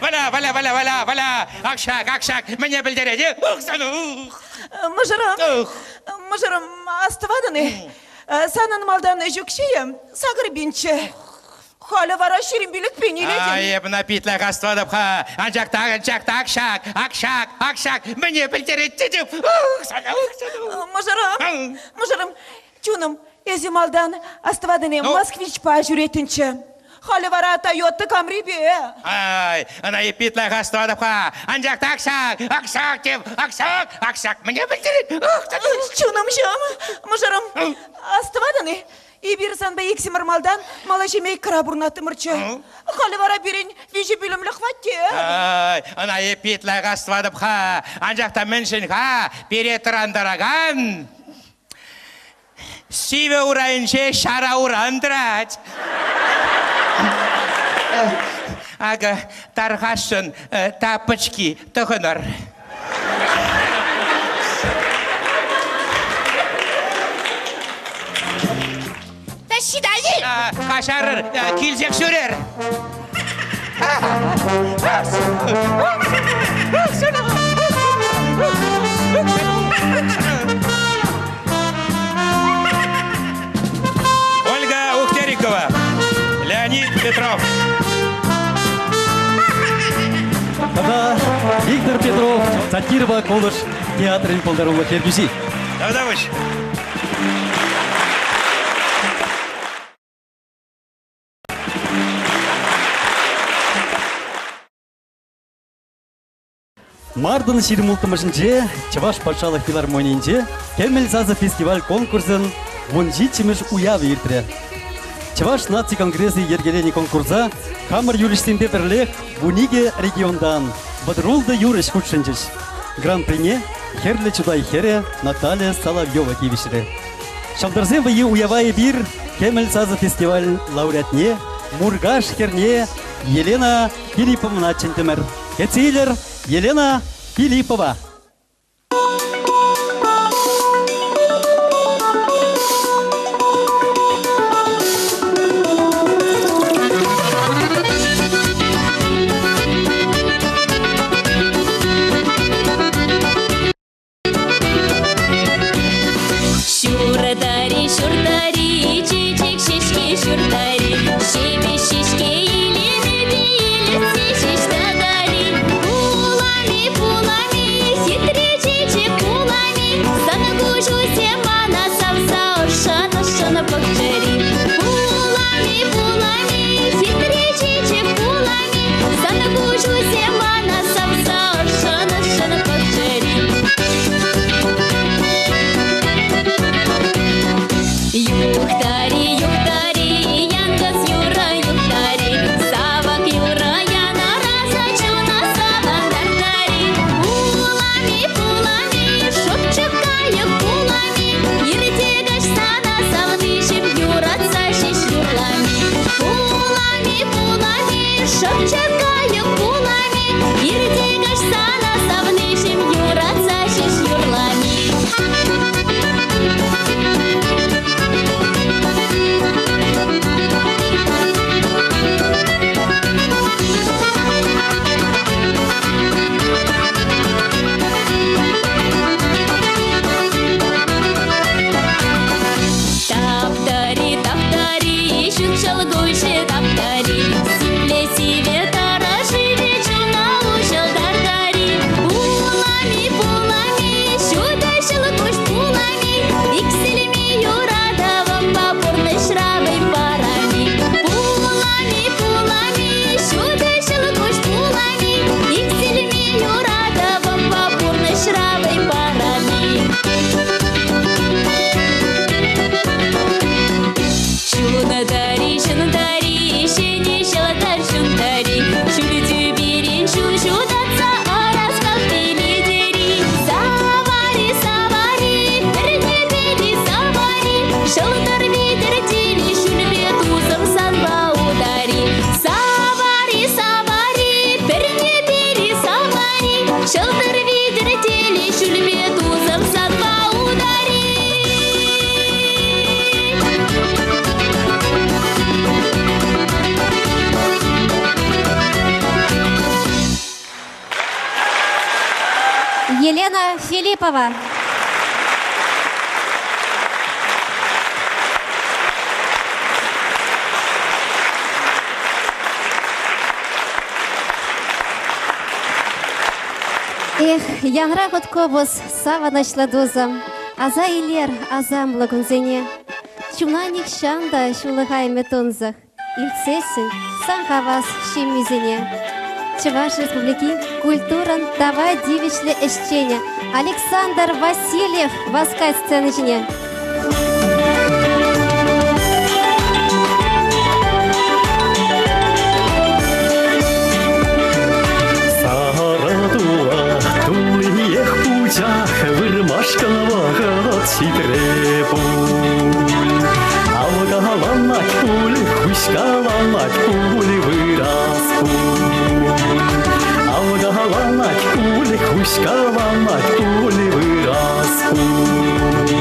Валя, валя, валя, валя, валя. Акшак, акшак, мӗне пӗлтерет? Ух, сан, ух. Мӑшӑрӑм, мӑшӑрӑм, астӑватӑн-и? Санӑн малтан ӗҫ укҫийӗ сакӑр пинччӗ. Халӗ вара 25 пин илетӗн. Ай, эп ӑна питлӗх астӑватӑп-ха. Анчах та, анчах та, акшак, акшак, акшак, мӗне пӗлтерет тетӗп. Ух, сана, ух, сана. Мӑшӑрӑм, мӑшӑрӑм, чунӑм, эсӗ малтан астӑватӑн-и, москвичпа ҫӳреттӗнччӗ. Халӗ вара Тойота Камрипе. Ай, ӑна эп питлӗх астӑватӑп-ха. Анчах та акшак, акшак теп, акшак, акшак мӗне пӗлтерет? Ух, сана. Чунӑмҫӑм, мӑшӑрӑм, астӑватӑн-и, Эпир санпа иксӗмӗр малтан Малаҫемейкӑра пурӑнаттӑмӑрччӗ. Халӗ вара пирӗн виҫӗ пӳлӗмлӗ хваттер. Ай, ӑна эп пит лайӑх астӑватӑп-ха. Анчах та мӗншӗн-ха пире тӑрантаракан сивӗ урайӗнче ҫара уран тӑрать? Акӑ, тархасшӑн, тапочки тӑхӑнӑр. До свидания. Каҫарӑр, килсех ҫӳрер. Ольга Ухтерикова, Леонид Петров. Тата Виктор Петров сатирӑпа кулӑш театрӗн пултарулӑх ертӳҫи. Тавтапуҫ. Мартӑн 26-мӗшӗнче Чӑваш патшалӑх филармонийӗнче Кӗмӗл сасӑ фестиваль конкурсӗн 17-мӗш уявӗ иртрӗ. Чӑваш наци конгресӗ йӗркеленӗ конкурса хамӑр юрӑҫсемпе пӗрлех 12 регионтан вӑтӑр юрӑҫ хутшӑнчӗҫ. Гран-прине Хӗрлӗ Чутай хӗрӗ Наталья Соловьева тивӗҫрӗ. Ҫӑлтӑрсем вӑййи уява эпир Кӗмӗл сасӑ фестиваль лауреатне Муркаш хӗрне Елена Филипповна чӗнтӗмӗр. Кӗтсе илӗр Елена Филиппова. Ҫуртари, ҫуртари, чечек ҫеҫке ҫуртари, ҫепӗҫ ҫеҫке илемӗпе илӗртсе ҫеҫ татари. Пулами, пулами, Елена Филиппова. Эх, янра хут-купӑс, савӑнӑҫлӑ тусӑм, аса илер асамлӑ кунсене. Чуна нихҫан та ҫулӑхаймӗ тунсӑх. Илтсессӗн сан хавас ҫеммисене. Чӑваш Республикин культурӑн тава тивӗҫлӗ ӗҫченӗ Александр Васильев васкать сцена ҫине. Сарӑ тула туллиех пучах вырмашкӑн вӑхӑт ҫитре пуль. Алкаланать пуль, хуҫкаланать пуль, вырас пуль. Алкаланать пуль, хуҫкаланать пуль, вырас пуль.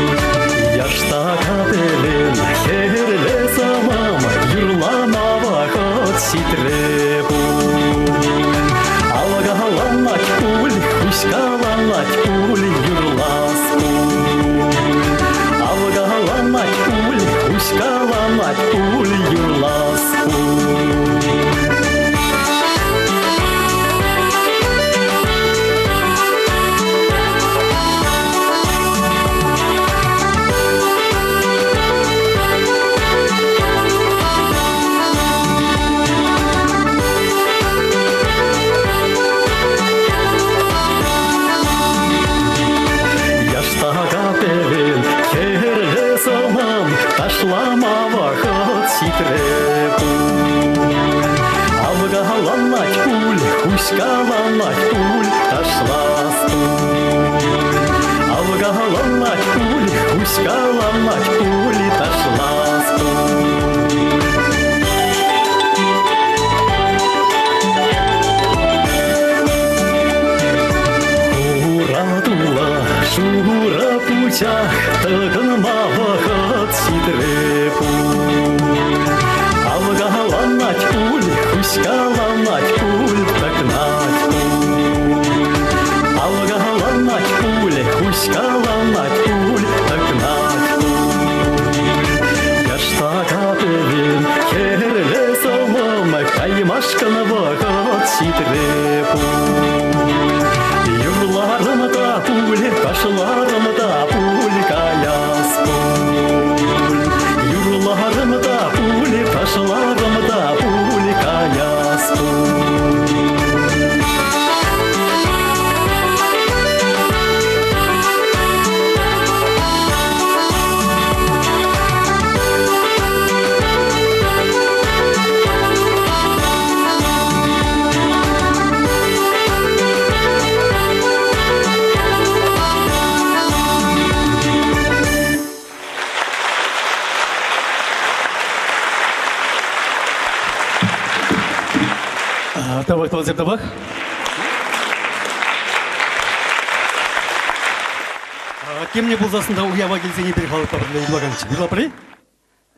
Яштака пелен, хӗрле самам, юрлама вӑхӑт ҫитре пуль. Алкаланать пуль, хуҫкаланать пуль, юрлас пуль. Алкаланать пуль, хуҫкаланать пуль, юрлас пуль. Яштака пелен, хӗрлӗ сӑмам, ташлама вӑхӑт ҫитрӗ пуль. Авкаланать пуль, хуҫкаланать пуль, ташлас пуль. Авкаланать пуль, хуҫкаланать пуль, ташлас пуль. Хура тула, шура пучах, тӑкӑнма вӑхӑт ҫитрӗ пуль. Алкаланать пуль, хуҫкаланать пуль, тӑкнать пуль. Алкаланать пуль, хуҫкаланать пуль, тӑкнать пуль. Яштака пӗвен, хӗрлӗ сӑмӑм, каймашкӑн вӑхӑт ҫитрӗ пуль. Юрларӑм та пуль, ташларӑм та пуль, каяс пуль. Юрларӑм та пуль, ташларӑм та пуль, каяс пуль. Тавах, тӑвансем, тавах. Кемне пулсассӑн та уява килсен эпир халӑхпа пӗрле юрлаканччӗ. Юрлапӑр-и?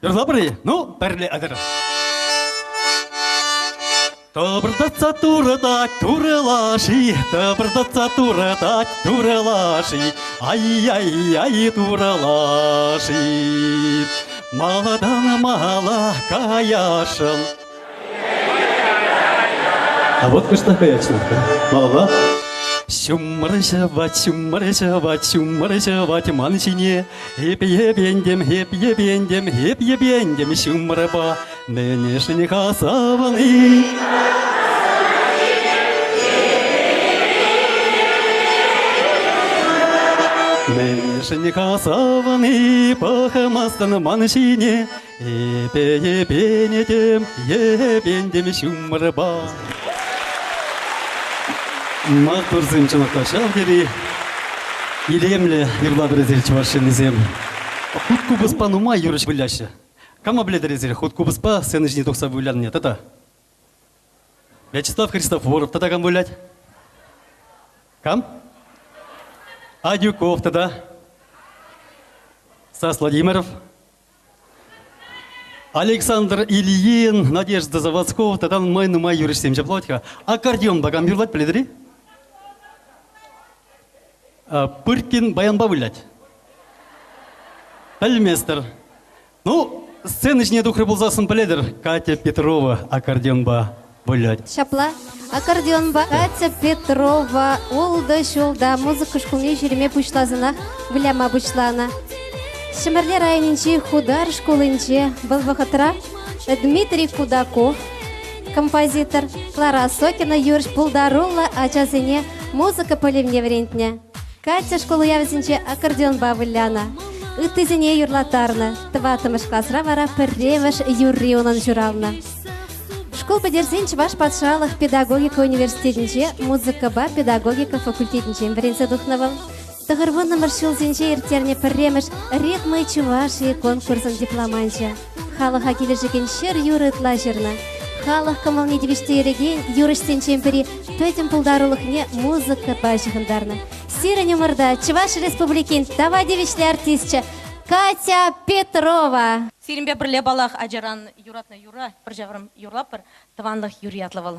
Юрлапӑр-и? Ну, пӗрле атӑр. Тӑпӑртатса турӑтать турӑ лаши, тӑпӑртатса турӑтать турӑ лаши, ай-яй-яй турӑ лаши. Маладан мала каяшӑн. А вот кӑштах каять-ха. Малалла. Ҫумӑр ҫӑвать, ҫумӑр ҫӑвать, ҫумӑр ҫӑвать ман ҫине. Эп епентӗм, эп епентӗм, эп епентӗм ҫумӑрпа. Мӗншӗн-ха савни? Мӗншӗн-ха савни пӑхмастӑн ман ҫине? Эпӗ епенетӗм, епентӗм ҫумӑрпа. Маттурсем чӑнах та ҫав тери илемлӗ юрлатӑр эсир чӑваш ҫыннисем. Хут купӑспа нумай юрӑҫ выляҫҫӗ. Кама пӗлетӗр эсир хут купӑспа сцена ҫине тухса вылянине тата? Вячеслав Христофоров тата кам вылять? Кам? Адюков тата? Стас Владимиров? Александр Ильин, Надежда Заводскова тата нумай-нумай юрӑҫсем ҫаплать-ха. Аккордеонпа кам юрлать, пӗлетӗр-и? Пыркин баянпа вылять. Пӗлместӗр. Ну, сцена ҫине тухрӗ пулсассӑн пӗлетӗр, Катя Петрова аккордеонпа вылять. Ҫапла, аккордеонпа Катя Петрова ултӑ ҫулта музыка шкулне ҫӳреме пуҫласанах выляма пуҫланӑ. Ҫӗмӗрле районӗнчи Хутар шкулӗнче вӑл вӑхӑтра Дмитрий Кудаков композитор, Клара Осокина юрӑҫ пултаруллӑ ачасене музыка пӗлӗвне вӗрентнӗ. Катя шкул уявӗсенче аккордеонпа вылянӑ. Ыттисене юрлаттарнӑ. Тӑваттӑмӗш класра вара пӗрремӗш юрри унӑн ҫуралнӑ. Шкул пӗтерсен Чӑваш патшалӑх педагогика университетӗнче музыкӑпа педагогика факультетӗнчен вӗренсе тухнӑ вӑл. Тӑхӑрвуннӑмӗш ҫулсенче ирттернӗ пӗрремӗш «Ритмы Чувашии» конкурсӑн дипломанчӗ. Халӑха килӗшекен ҫӗр юрӑ ытла ҫырнӑ. Халӑх кӑмӑлне тивӗҫтерекен юрӑҫсенчен пӗри пӗтӗм пултарулӑхне музыкӑпа ҫыхӑнтарнӑ. Сирӗн умӑрта Чӑваш Республикин тава тивӗҫлӗ артисчӗ Катя Петрова. Сирӗнпе пӗрле паллах ачаран юратнӑ юрра пӗр ҫаврӑм юрлатпӑр. Тӑванлӑх юрри ятлӑ вӑл.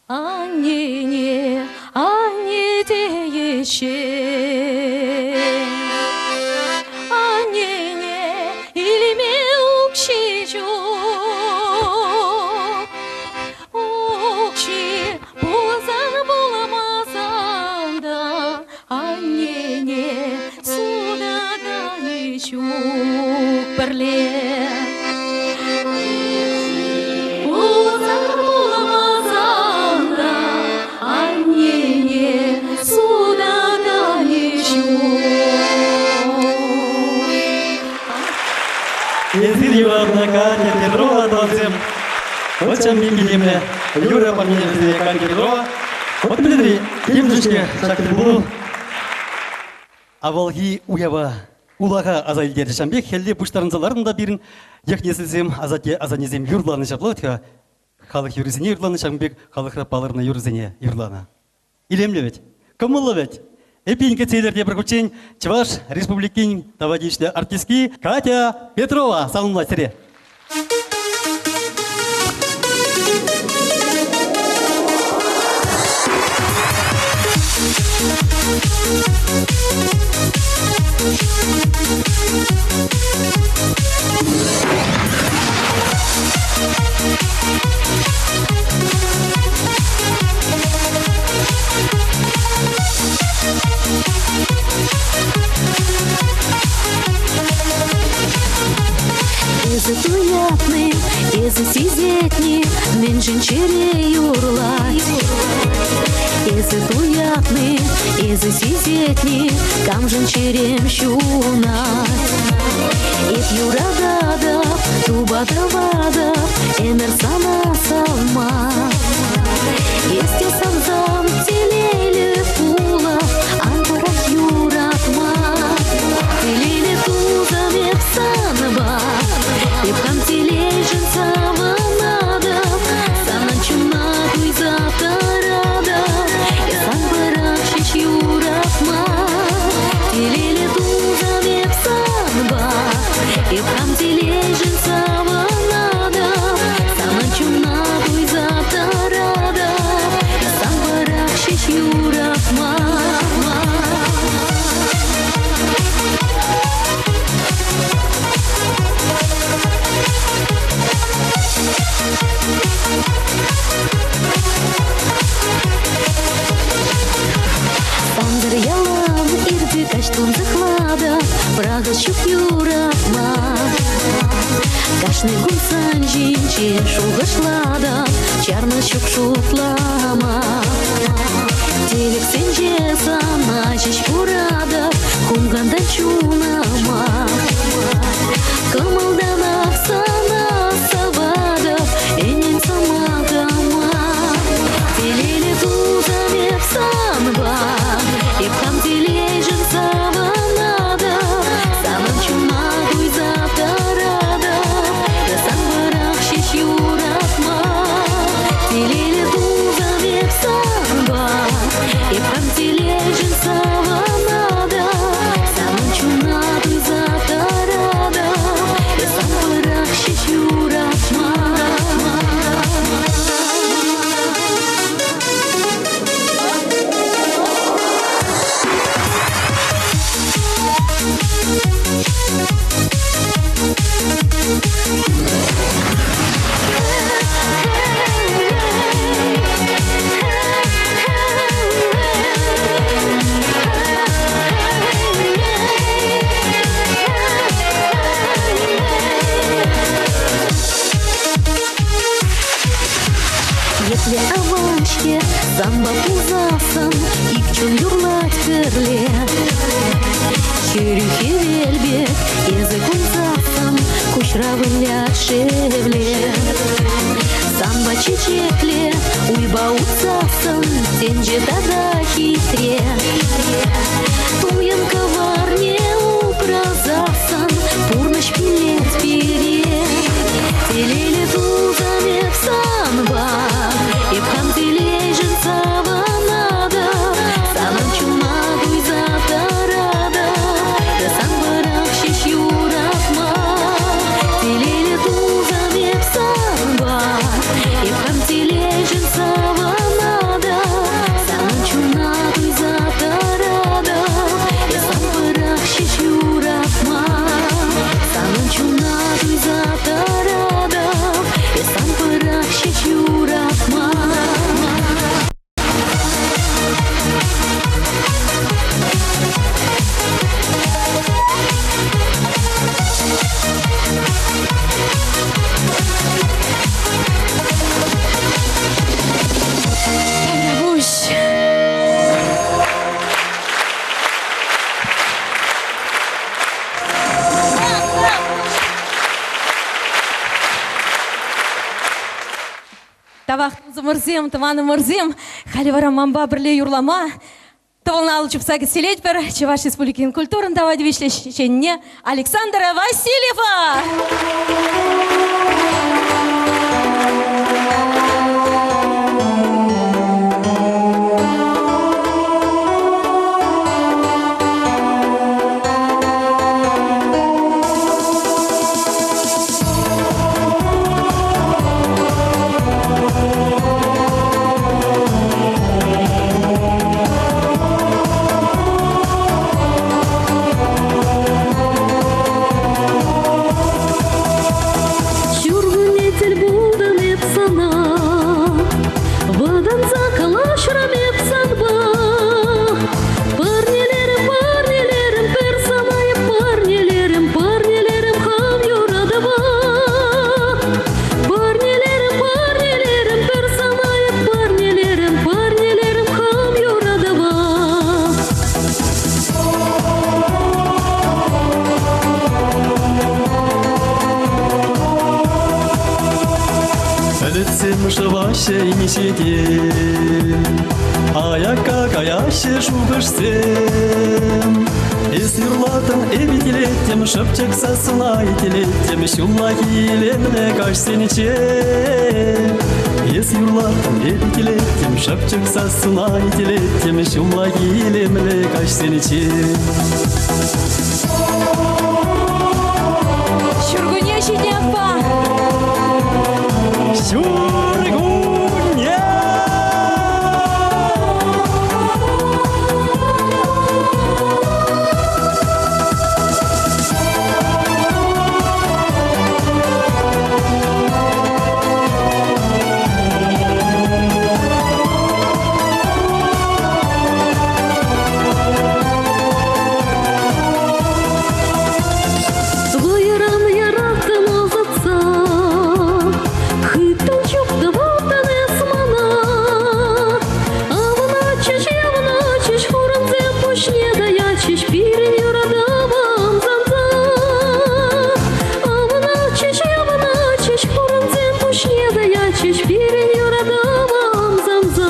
Аннене, анне тееҫҫӗ. Аннене илме укҫи ҫук. Укҫи пулсан пулмасан та аннене сутаканӗ ҫук пӗрле. Пулсан пулмасан та аннене сутаканӗ ҫук. Эсир юратнӑ Катя Петрова тӑвансем. Вот ҫав илемлӗ юрӑ парнелесе Катя Петрова. Вот пӗлетӗр-и, темшӗн-ҫке ҫак тӗлпулу авалхи уява улаха аса илтерчӗ. Ҫавӑн пек хӗлле пуҫтарӑнса ларнӑ та пирӗн йӑх-несӗлсем, асатте-асаннесем юрланӑ ҫапла вӗт-ха. Халӑх юррисене юрланӑ, ҫавӑн пек халӑхра палӑрнӑ юрӑсене юрланӑ. Илемлӗ вӗт, кӑмӑллӑ вӗт. Эппин кӗтсе илер тепӗр хутчен Чӑваш Республикин тава тивӗҫлӗ артистки Катя Петрова саламлать сире. Эсӗ туятни, эсӗ сисетни, мӗншӗн чӗре юрлать? Эсӗ туятни, эсӗ сисетни, камшӑн чӗрем ҫунать? Эп юрататӑп, тупа тӑватӑп, ӗмӗр сана савма. Эс те савсан телейлӗ пулап, ан пӑрах юратма. Телейлӗ тусӑм эп санпа, эп хам телейшӗн савӑнатӑп, санӑн чуна туйса тӑратӑп, эс ан пӑрах ҫеҫ юратма. Телейлӗ тусӑм эп санпа, эп хам телейшӗн савӑнатӑп, санӑн чуна туйса тӑратӑп, эс ан пӑрах ҫеҫ юратма. Сантӑр ялан ирпе каҫ тунсӑхлатӑп, Прахӑт ҫук юратма. Кашни кун сан ҫинчен шухӑшлатӑп, Чарма ҫук шутлама. Тӗлӗксенче сана ҫеҫ куратӑп, Хумхантать чунӑма. Кӑмӑлтанах сана саватӑп, Ӗнен сӑмахӑма. Телейлӗ тусӑм эп санпа, Эп хам телейшӗн савӑнатӑп, Санӑн чуна туйса тӑратӑп, Сан вӑрах ҫеҫ юратма. Телейлӗ тусӑм эп санпа, Эп хам телейшӗн савӑнатӑп, Санӑн чуна. пулсассӑн ик чун юрлать пӗрле. Хӗрӳ хӗвел пек эсӗ кулсассӑн куҫра вылять шевле. Санпа чечекле уйпа утсассӑн тӗнче тата хитре. Туйӑм кӑварне упрасассӑн пурнӑҫ пиллет пире. Телейлӗ пулсан эп санпа, эп хам телейшӗн савӑнатӑп. Санӑн чуна туйса тӑратӑп, та сан вӑрах ҫеҫ юратма. Телейлӗ пулсан эп санпа, эп хам телейшӗн савӑнатӑп. Санӑн чуна туйса тӑратӑп, эс сан вӑрах ҫеҫ юратма. Санӑн чуна туйса тӑратӑп, эс сан пӑрах ҫеҫ юратма. Таврапуҫ. Тавах тусӑмӑрсем, тӑванӑмӑрсем, халӗ вара манпа пӗрле юрлама тӑвӑлнӑ алӑ чупса кӗтсе илетпӗр Чӑваш Республикин культурӑн тава тивӗҫлӗ ӗҫченне Александра Васильева! Ҫуркунне тӗл пултӑм эп сана, Вӑтанса калаҫрӑм эп санпа. Парнелерӗм, парнелерӗм пӗр сана эп парнелерӗм, парнелерӗм хам юратӑва. Парнелерӗм, парнелерӗм пӗр сана эп парнелерӗм, парнелерӗм хам юратӑва. Пӗлӗтсем шӑваҫҫӗ инҫете, Аякка каяҫҫӗ шухӑшсем. Эс юрлатӑн, эп итлеттӗм, шӑпчӑк сассуна итлеттӗм ҫуллахи илемлӗ каҫсенче. Эс юрлатӑн, эп итлеттӗм, шӑпчӑк сассуна итлеттӗм ҫуллахи илемлӗ каҫсенче. Ҫуркунне ҫитнӗ аппа. Ҫуркунне! Вӑйӑран яраттӑн ӑсатса, хыттӑн чуптӑваттӑн эс мана. Авӑнатчӗҫ, явӑнатчӗҫ хурӑнсем пуҫне таятчӗҫ пирӗн юратӑва ӑмсанса. Авӑнатчӗҫ, явӑнатчӗҫ хурӑнсем пуҫне таятчӗҫ пирӗн юратӑва ӑмсанса.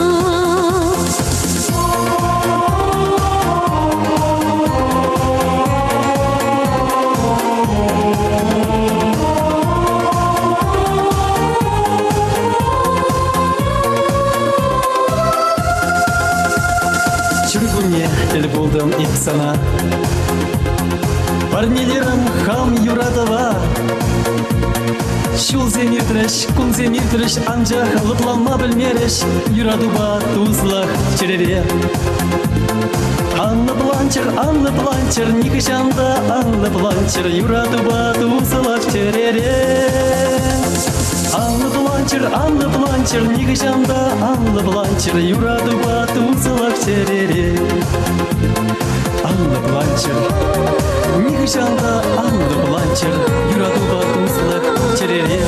Ҫуркунне тӗл пултӑм эп сана. Парнелерӗм хам юратӑва. Ҫулсем иртрӗҫ, кунсем иртрӗҫ, анчах лӑпланма пӗлмерӗҫ юратупа туслӑх чӗрере. Анлӑ планчӑр, анлӑ планчӑр, нихӑҫан та анлӑ планчӑр, юратупа туслӑх чӗрере. Анлӑ планчӑр, анлӑ планчӑр, нихӑҫан та анлӑ планчӑр, юратупа туслӑх чӗрере. Анлӑ планчӑр, нихӑҫан та анлӑ планчӑр, юратупа туслӑх чӗрере.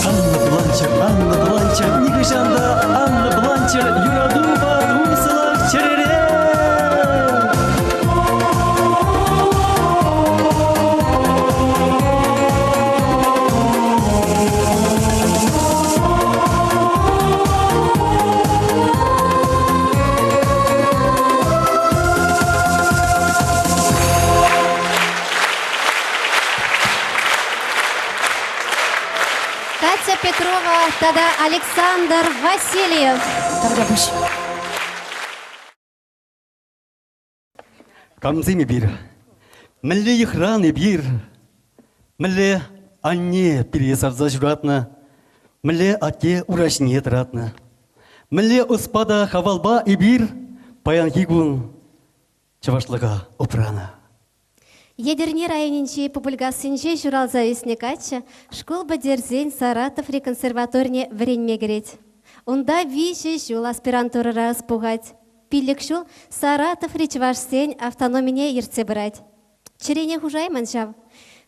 Анлӑ планчӑр. лӑпланччӑр, ан лӑпланччӑр, нихӑҫан та ан лӑпланччӑр юратупа туслӑх чӗрере. Катя Петрова тата Александр Васильев. Тавтапуҫ. Камсем эпир? Мӗнле йӑхран эпир? Мӗнле анне пире савса ҫуратнӑ? Мӗнле атте ура ҫине тӑратнӑ? Мӗнле ӑспа та хавалпа эпир паянхи кун чӑвашлӑха упранӑ? Етӗрне районӗнчи Пупӑлькассинче ҫуралса ӳснӗ каччӑ шкул пӗтерсен Саратоври консерваторине вӗренме кӗрет. Унта виҫӗ ҫул аспирантурӑра ӑс пухать. Пиллӗк ҫул Саратоври чӑвашсен автономине ертсе пырать. Чӗрене хушаймӑн ҫав.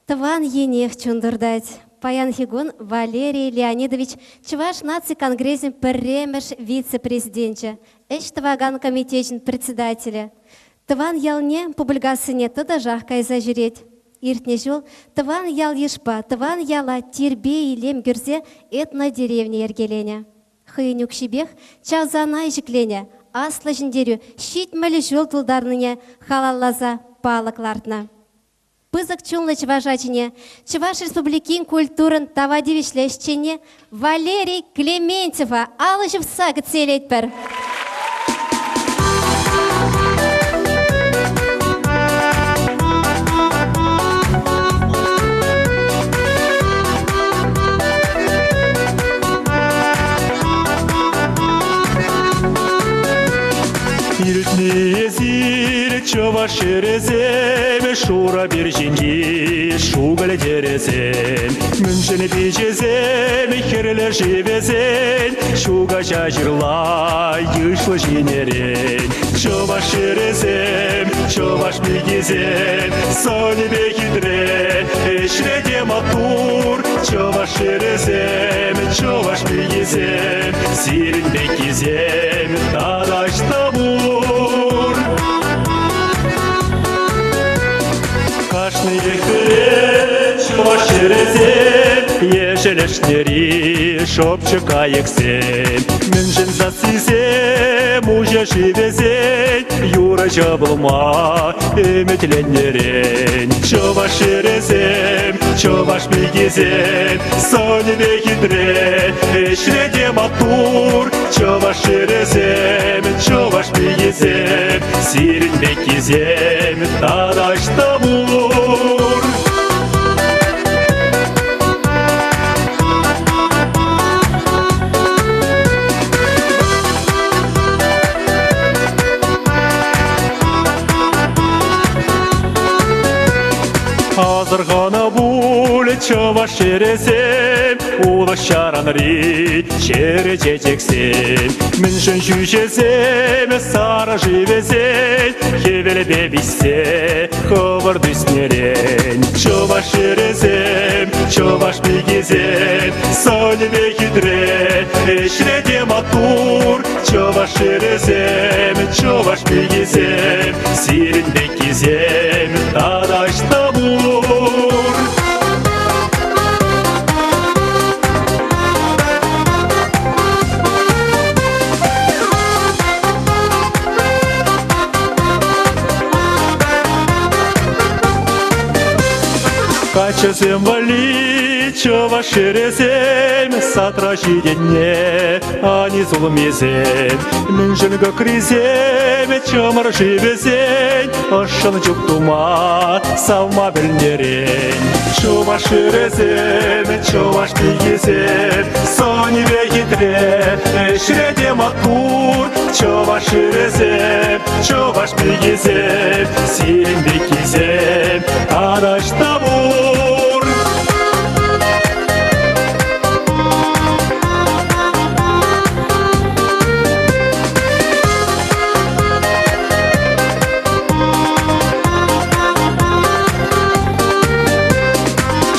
Тӑван енех чун туртать. Паянхи кун Валерий Леонидович Чӑваш наци конгресӗн пӗрремӗш вице-президенчӗ, ӗҫ тӑвакан комитечӗн председателӗ. Тӑван ялне Пупӑлькассине тӑтӑшах кайса ҫӳрет. Иртнӗ ҫул тӑван ял-йышпа тӑван яла тирпей-илем кӳрсе этнодеревня йӗркеленӗ. Хӑйӗн укҫипех чавсана ҫӗкленӗ, Аслӑ Ҫӗнтерӳ 70 ҫул тултарнине халалласа палӑк лартнӑ. Пысӑк чунлӑ чӑваш ачине, Чӑваш Республикин культурӑн тава тивӗҫлӗ ӗҫченне Валерий Клементьева алӑ ҫупса кӗтсе илетпӗр. Иртнӗ эсир чӑваш ҫӗрӗсем, шурӑ пир ҫинчи шукӑль тӗрӗсем. Мӗншӗн пичӗсем хӗрлӗ шывӗсен, ҫу каҫа ҫырла йышлӑ ҫинерен. Чӑваш ҫӗрӗсем, чӑваш пикисем, сӑнӗпе хитре, ӗҫре те маттур. Чӑваш ҫӗрӗсем, чӑваш пикисем, сирӗн пеккисем тата ӑҫта пур? Кашниех пӗлет чӑваш ҫӗрӗсем, ешӗл ӗшнери шӑпчӑк кайӑксем. Мӗншӗн сассисем уҫӑ шывӗсен юрӑҫӑ пулма ӗмӗтленнӗрен. Чӑваш ҫӗрӗсем, чӑваш пикисем, сӑнӗпе хитре, ӗҫре те маттур. Чӑваш ҫӗрӗсем, чӑваш пикисем, сирӗн пеккисем тата ӑҫта пур? Асӑрханӑ пуль чӑваш ҫӗрӗсем, улӑх-ҫаранри чӗрӗ чечексем. Мӗншӗн ҫӳҫесем сарӑ шывӗсен хӗвелпе виҫсе хӑвӑрт ӳснӗрен. Чӑваш ҫӗрӗсем, чӑваш пикисем, сӑнӗпе хитре, ӗҫре те маттур. Чӑваш ҫӗрӗсем, чӑваш пикисем, сирӗн пеккисем тата ӑҫта пур? Каччӑсем валли чӑваш хӗрӗсем садра ҫитӗннӗ анис улмисем. Мӗншӗн кӑкрисем чӑмӑр шывӗсен ӑшшӑн чуп тума савма пӗлнӗрен. Чӑваш хӗрӗсем, чӑваш пикисем сӑнӗпе хитре, ӗҫре те маттур. Чӑваш хӗрӗсем, чӑваш пикисем, сирӗн пеккисем тараҫта пур.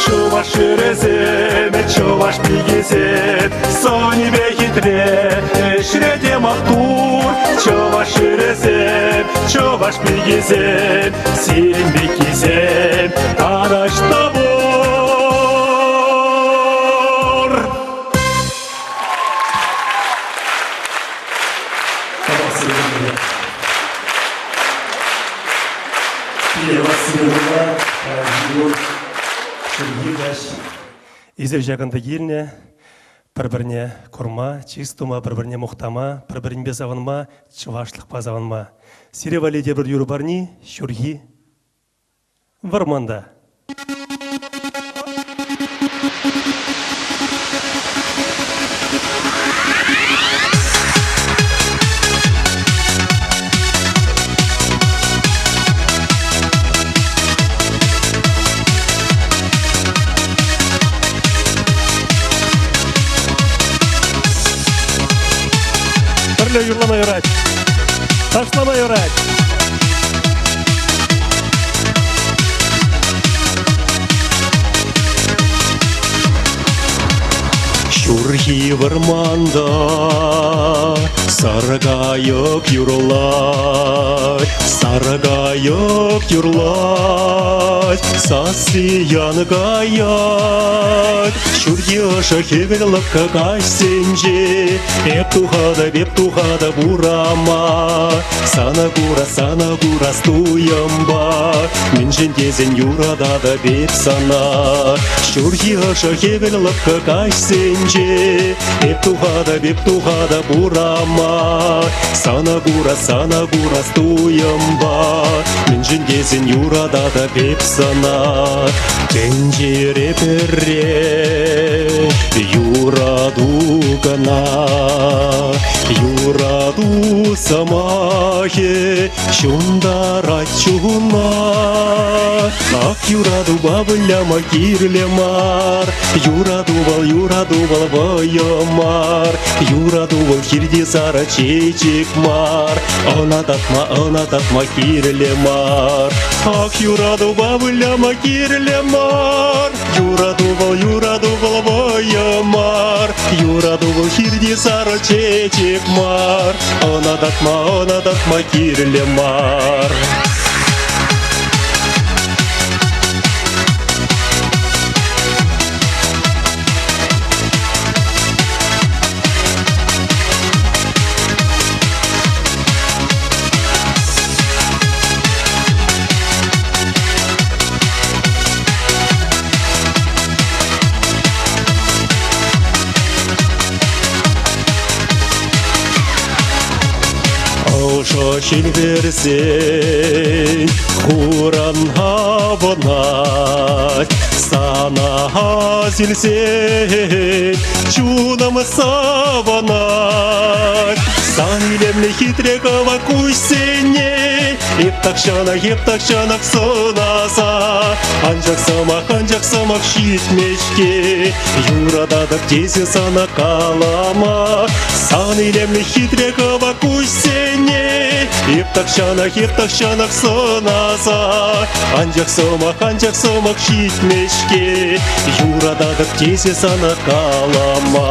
Чӑваш ҫӗрӗсем. хӗрӗсем, чӑваш пикисем, сӑнӗпе хитре, ӗҫре те маттур. Чӑваш хӗрӗсем, чӑваш пикисем, сирӗн пеккисем тараҫта пур. Эсир ҫакӑнта килнӗ пӗр-пӗрне курма, чыс тума, пӗр-пӗрне мухтама, пӗр-пӗринпе савӑнма, чӑвашлӑхпа савӑнма. Сире валли тепӗр юрӑ парни ҫурхи вӑрманта. Пӗрле юрлама юрать. Ташлама юрать. Ҫурхи вӑрманта саркайӑк юрлать, саркайӑк юрлать, сасси ян каять. Ҫурхи ӑшӑ хӗвел лӑпкӑ каҫсенче эп тухатӑп, эп тухатӑп урама. Сана кура, сана курас туйӑмпа, Мӗншӗн тесен юрататӑп эп сана. Ҫурхи ӑшӑ хӗвел лӑпкӑ каҫсенче Эп тухатӑп, эп тухатӑп урама. Сана кура, сана курас туйӑмпа, Мӗншӗн тесен юрататӑп эп сана. Тӗнчере пӗрре юрату кӑна, Юрату сӑмахӗ ҫунтарать чуна. Ах, юратупа выляма кирлӗ мар, Юрату вӑл, юрату вӑл вӑйӑ мар, Юрату вӑл хирти сарӑ чечек мар, Ӑна татма, ӑна татма кирлӗ мар. Ах, юратупа выляма кирлӗ мар, Юрату вӑл, юрату вӑл вӑйӑ мар, Юрату вӑл хирти сарӑ чечек мар, Ӑна татма, ӑна татма кирлӗ мар. Ӑшӑ ҫил вӗрсен хуран авӑнать, сана асилсен чунӑм савӑнать. Сан илемлӗ хитре кӑвак куҫсене эп тахҫанах, эп тахҫанах сӑнаса, анчах сӑмах, анчах сӑмах ҫитмест-ҫке. Юрататӑп тесе сана калама, сан илемлӗ хитре кӑвак куҫсене эп тахҫанах, эп тахҫанах сӑнаса, анчах сӑмах, анчах сӑмах ҫитмест-ҫке. Юрататӑп тесе сана калама.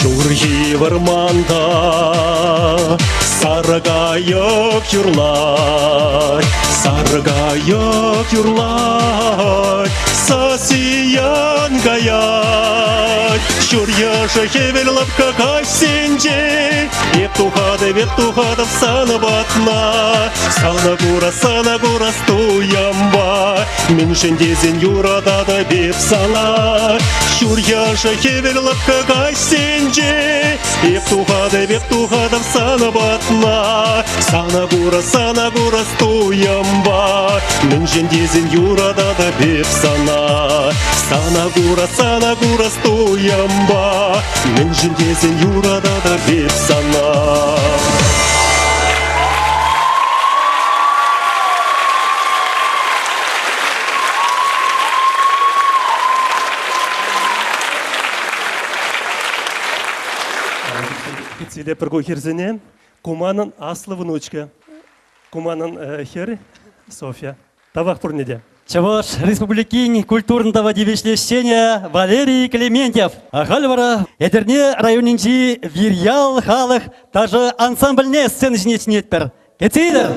Ҫурхи вӑрманта саркайӑк юрлать, саркайӑк юрлать, сасиян каять. Ҫур йӑшӑ хӗвел лӑпкӑ каҫсенче эп тухатӑп, эп тухатӑп сан патна. Сана курас, сана курас туйӑмпа, Мӗншӗн тесен юрататӑп эп сана. Ҫур яшӑ хӗвел лӑпкӑ каҫсенче Эп тухатӑп, эп тухатӑп сан патна. Сана курас, сана курас туйӑмпа, Мӗншӗн тесен юрататӑп эп сана. Сана курас, сана курас туйӑмпа, Мӗншӗн тесен юрататӑп эп сана. Кӗтетпӗр ку хӗрсене. Ку манӑн аслӑ внучка. Ку манӑн хӗр Софья. Тавах пурне те. Чӑваш Республикин культурӑн тава тивӗҫлӗ ӗҫченӗ Валерий Клементьев. Ахаль вара Етӗрне районӗнчи Вирьял халӑх ташӑ ансамбльне сцена ҫине чӗнетпӗр. Кӗтсе илӗр!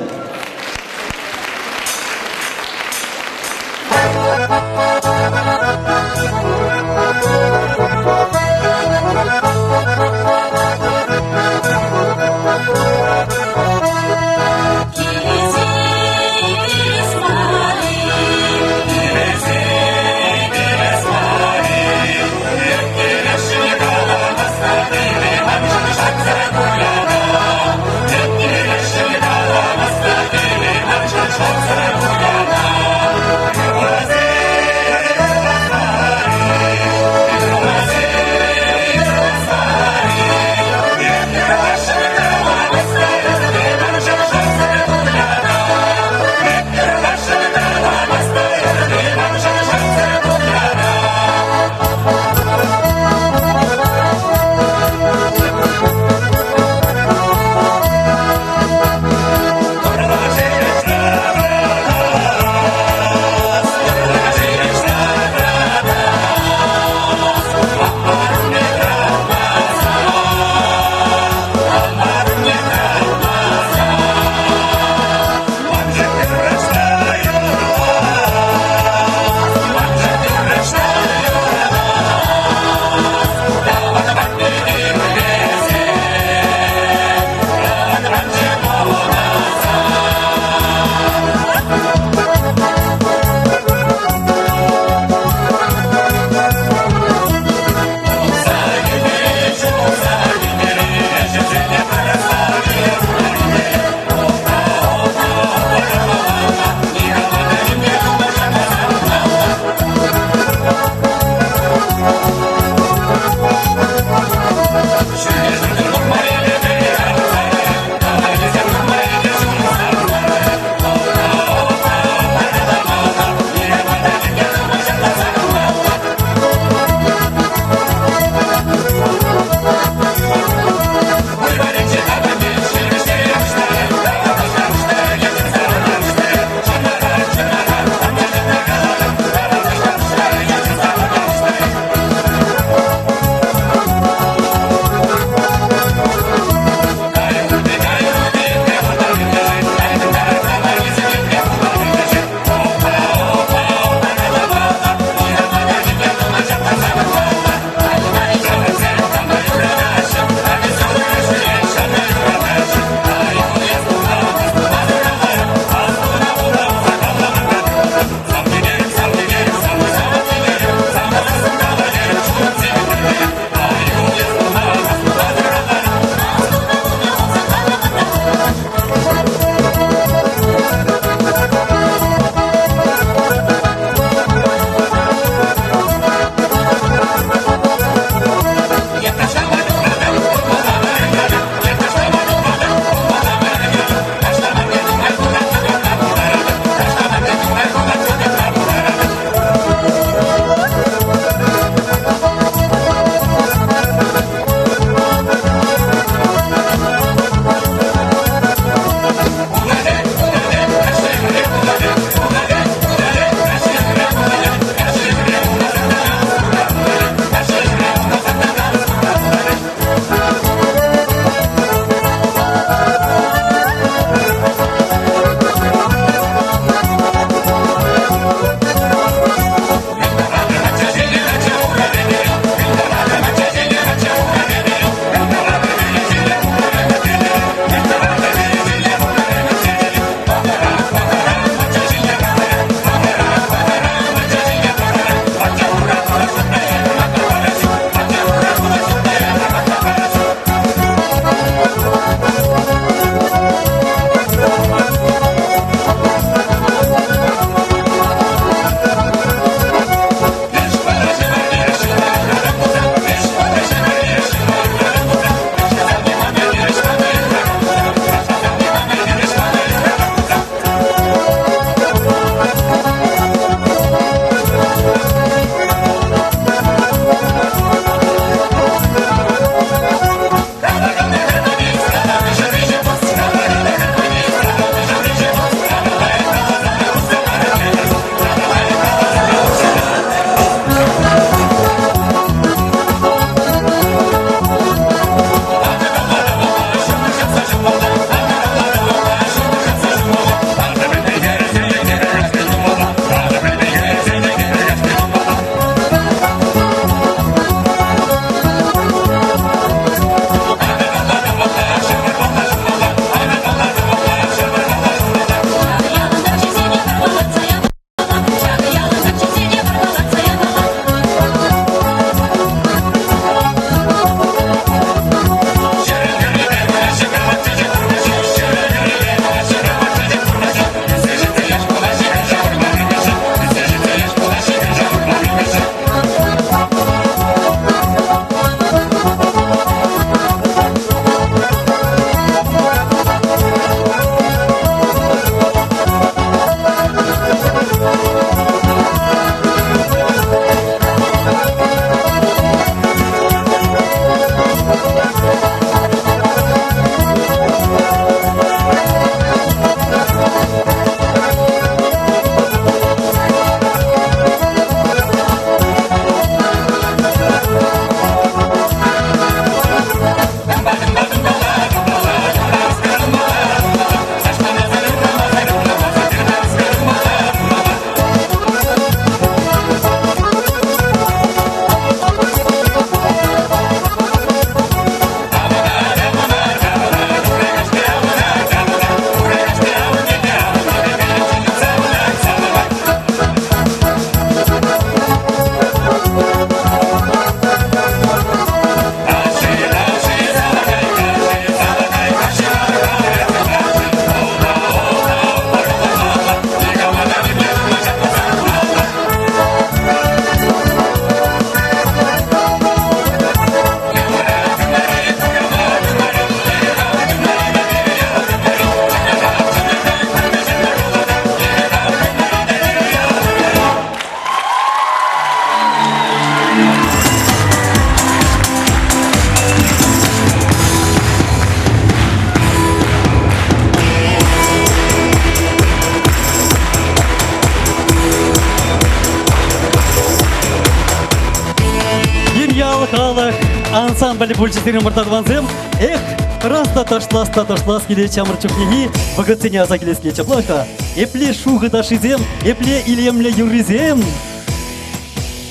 ансамбль пулчӗ сирӗн умӑрта тӑвансем. Эх, тӑрас та ташлас та ташлас килет ҫамрӑк чухнехи вӑхӑтсене аса килес килет ҫапла-ха. Епле шухӑ ташшисем, епле илемлӗ юррисем.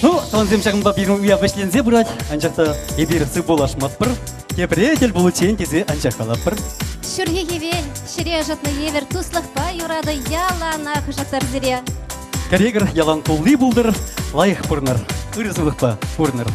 Ну, тӑвансем, ҫакӑнпа пирӗн уяв вӗҫленсе пырать, анчах та эпир сывпуллашмастпӑр. Тепре тӗл пуличчен тесе анчах калатпӑр. Ҫурхи хӗвел ҫӗре ӑшӑтнӑ евӗр туслӑхпа юрату яланах ӑшӑттӑр сире. Кӗрекӗр ялан тулли пултӑр, лайӑх пурӑнӑр, ырӑ сывлӑхпа пурӑнӑр.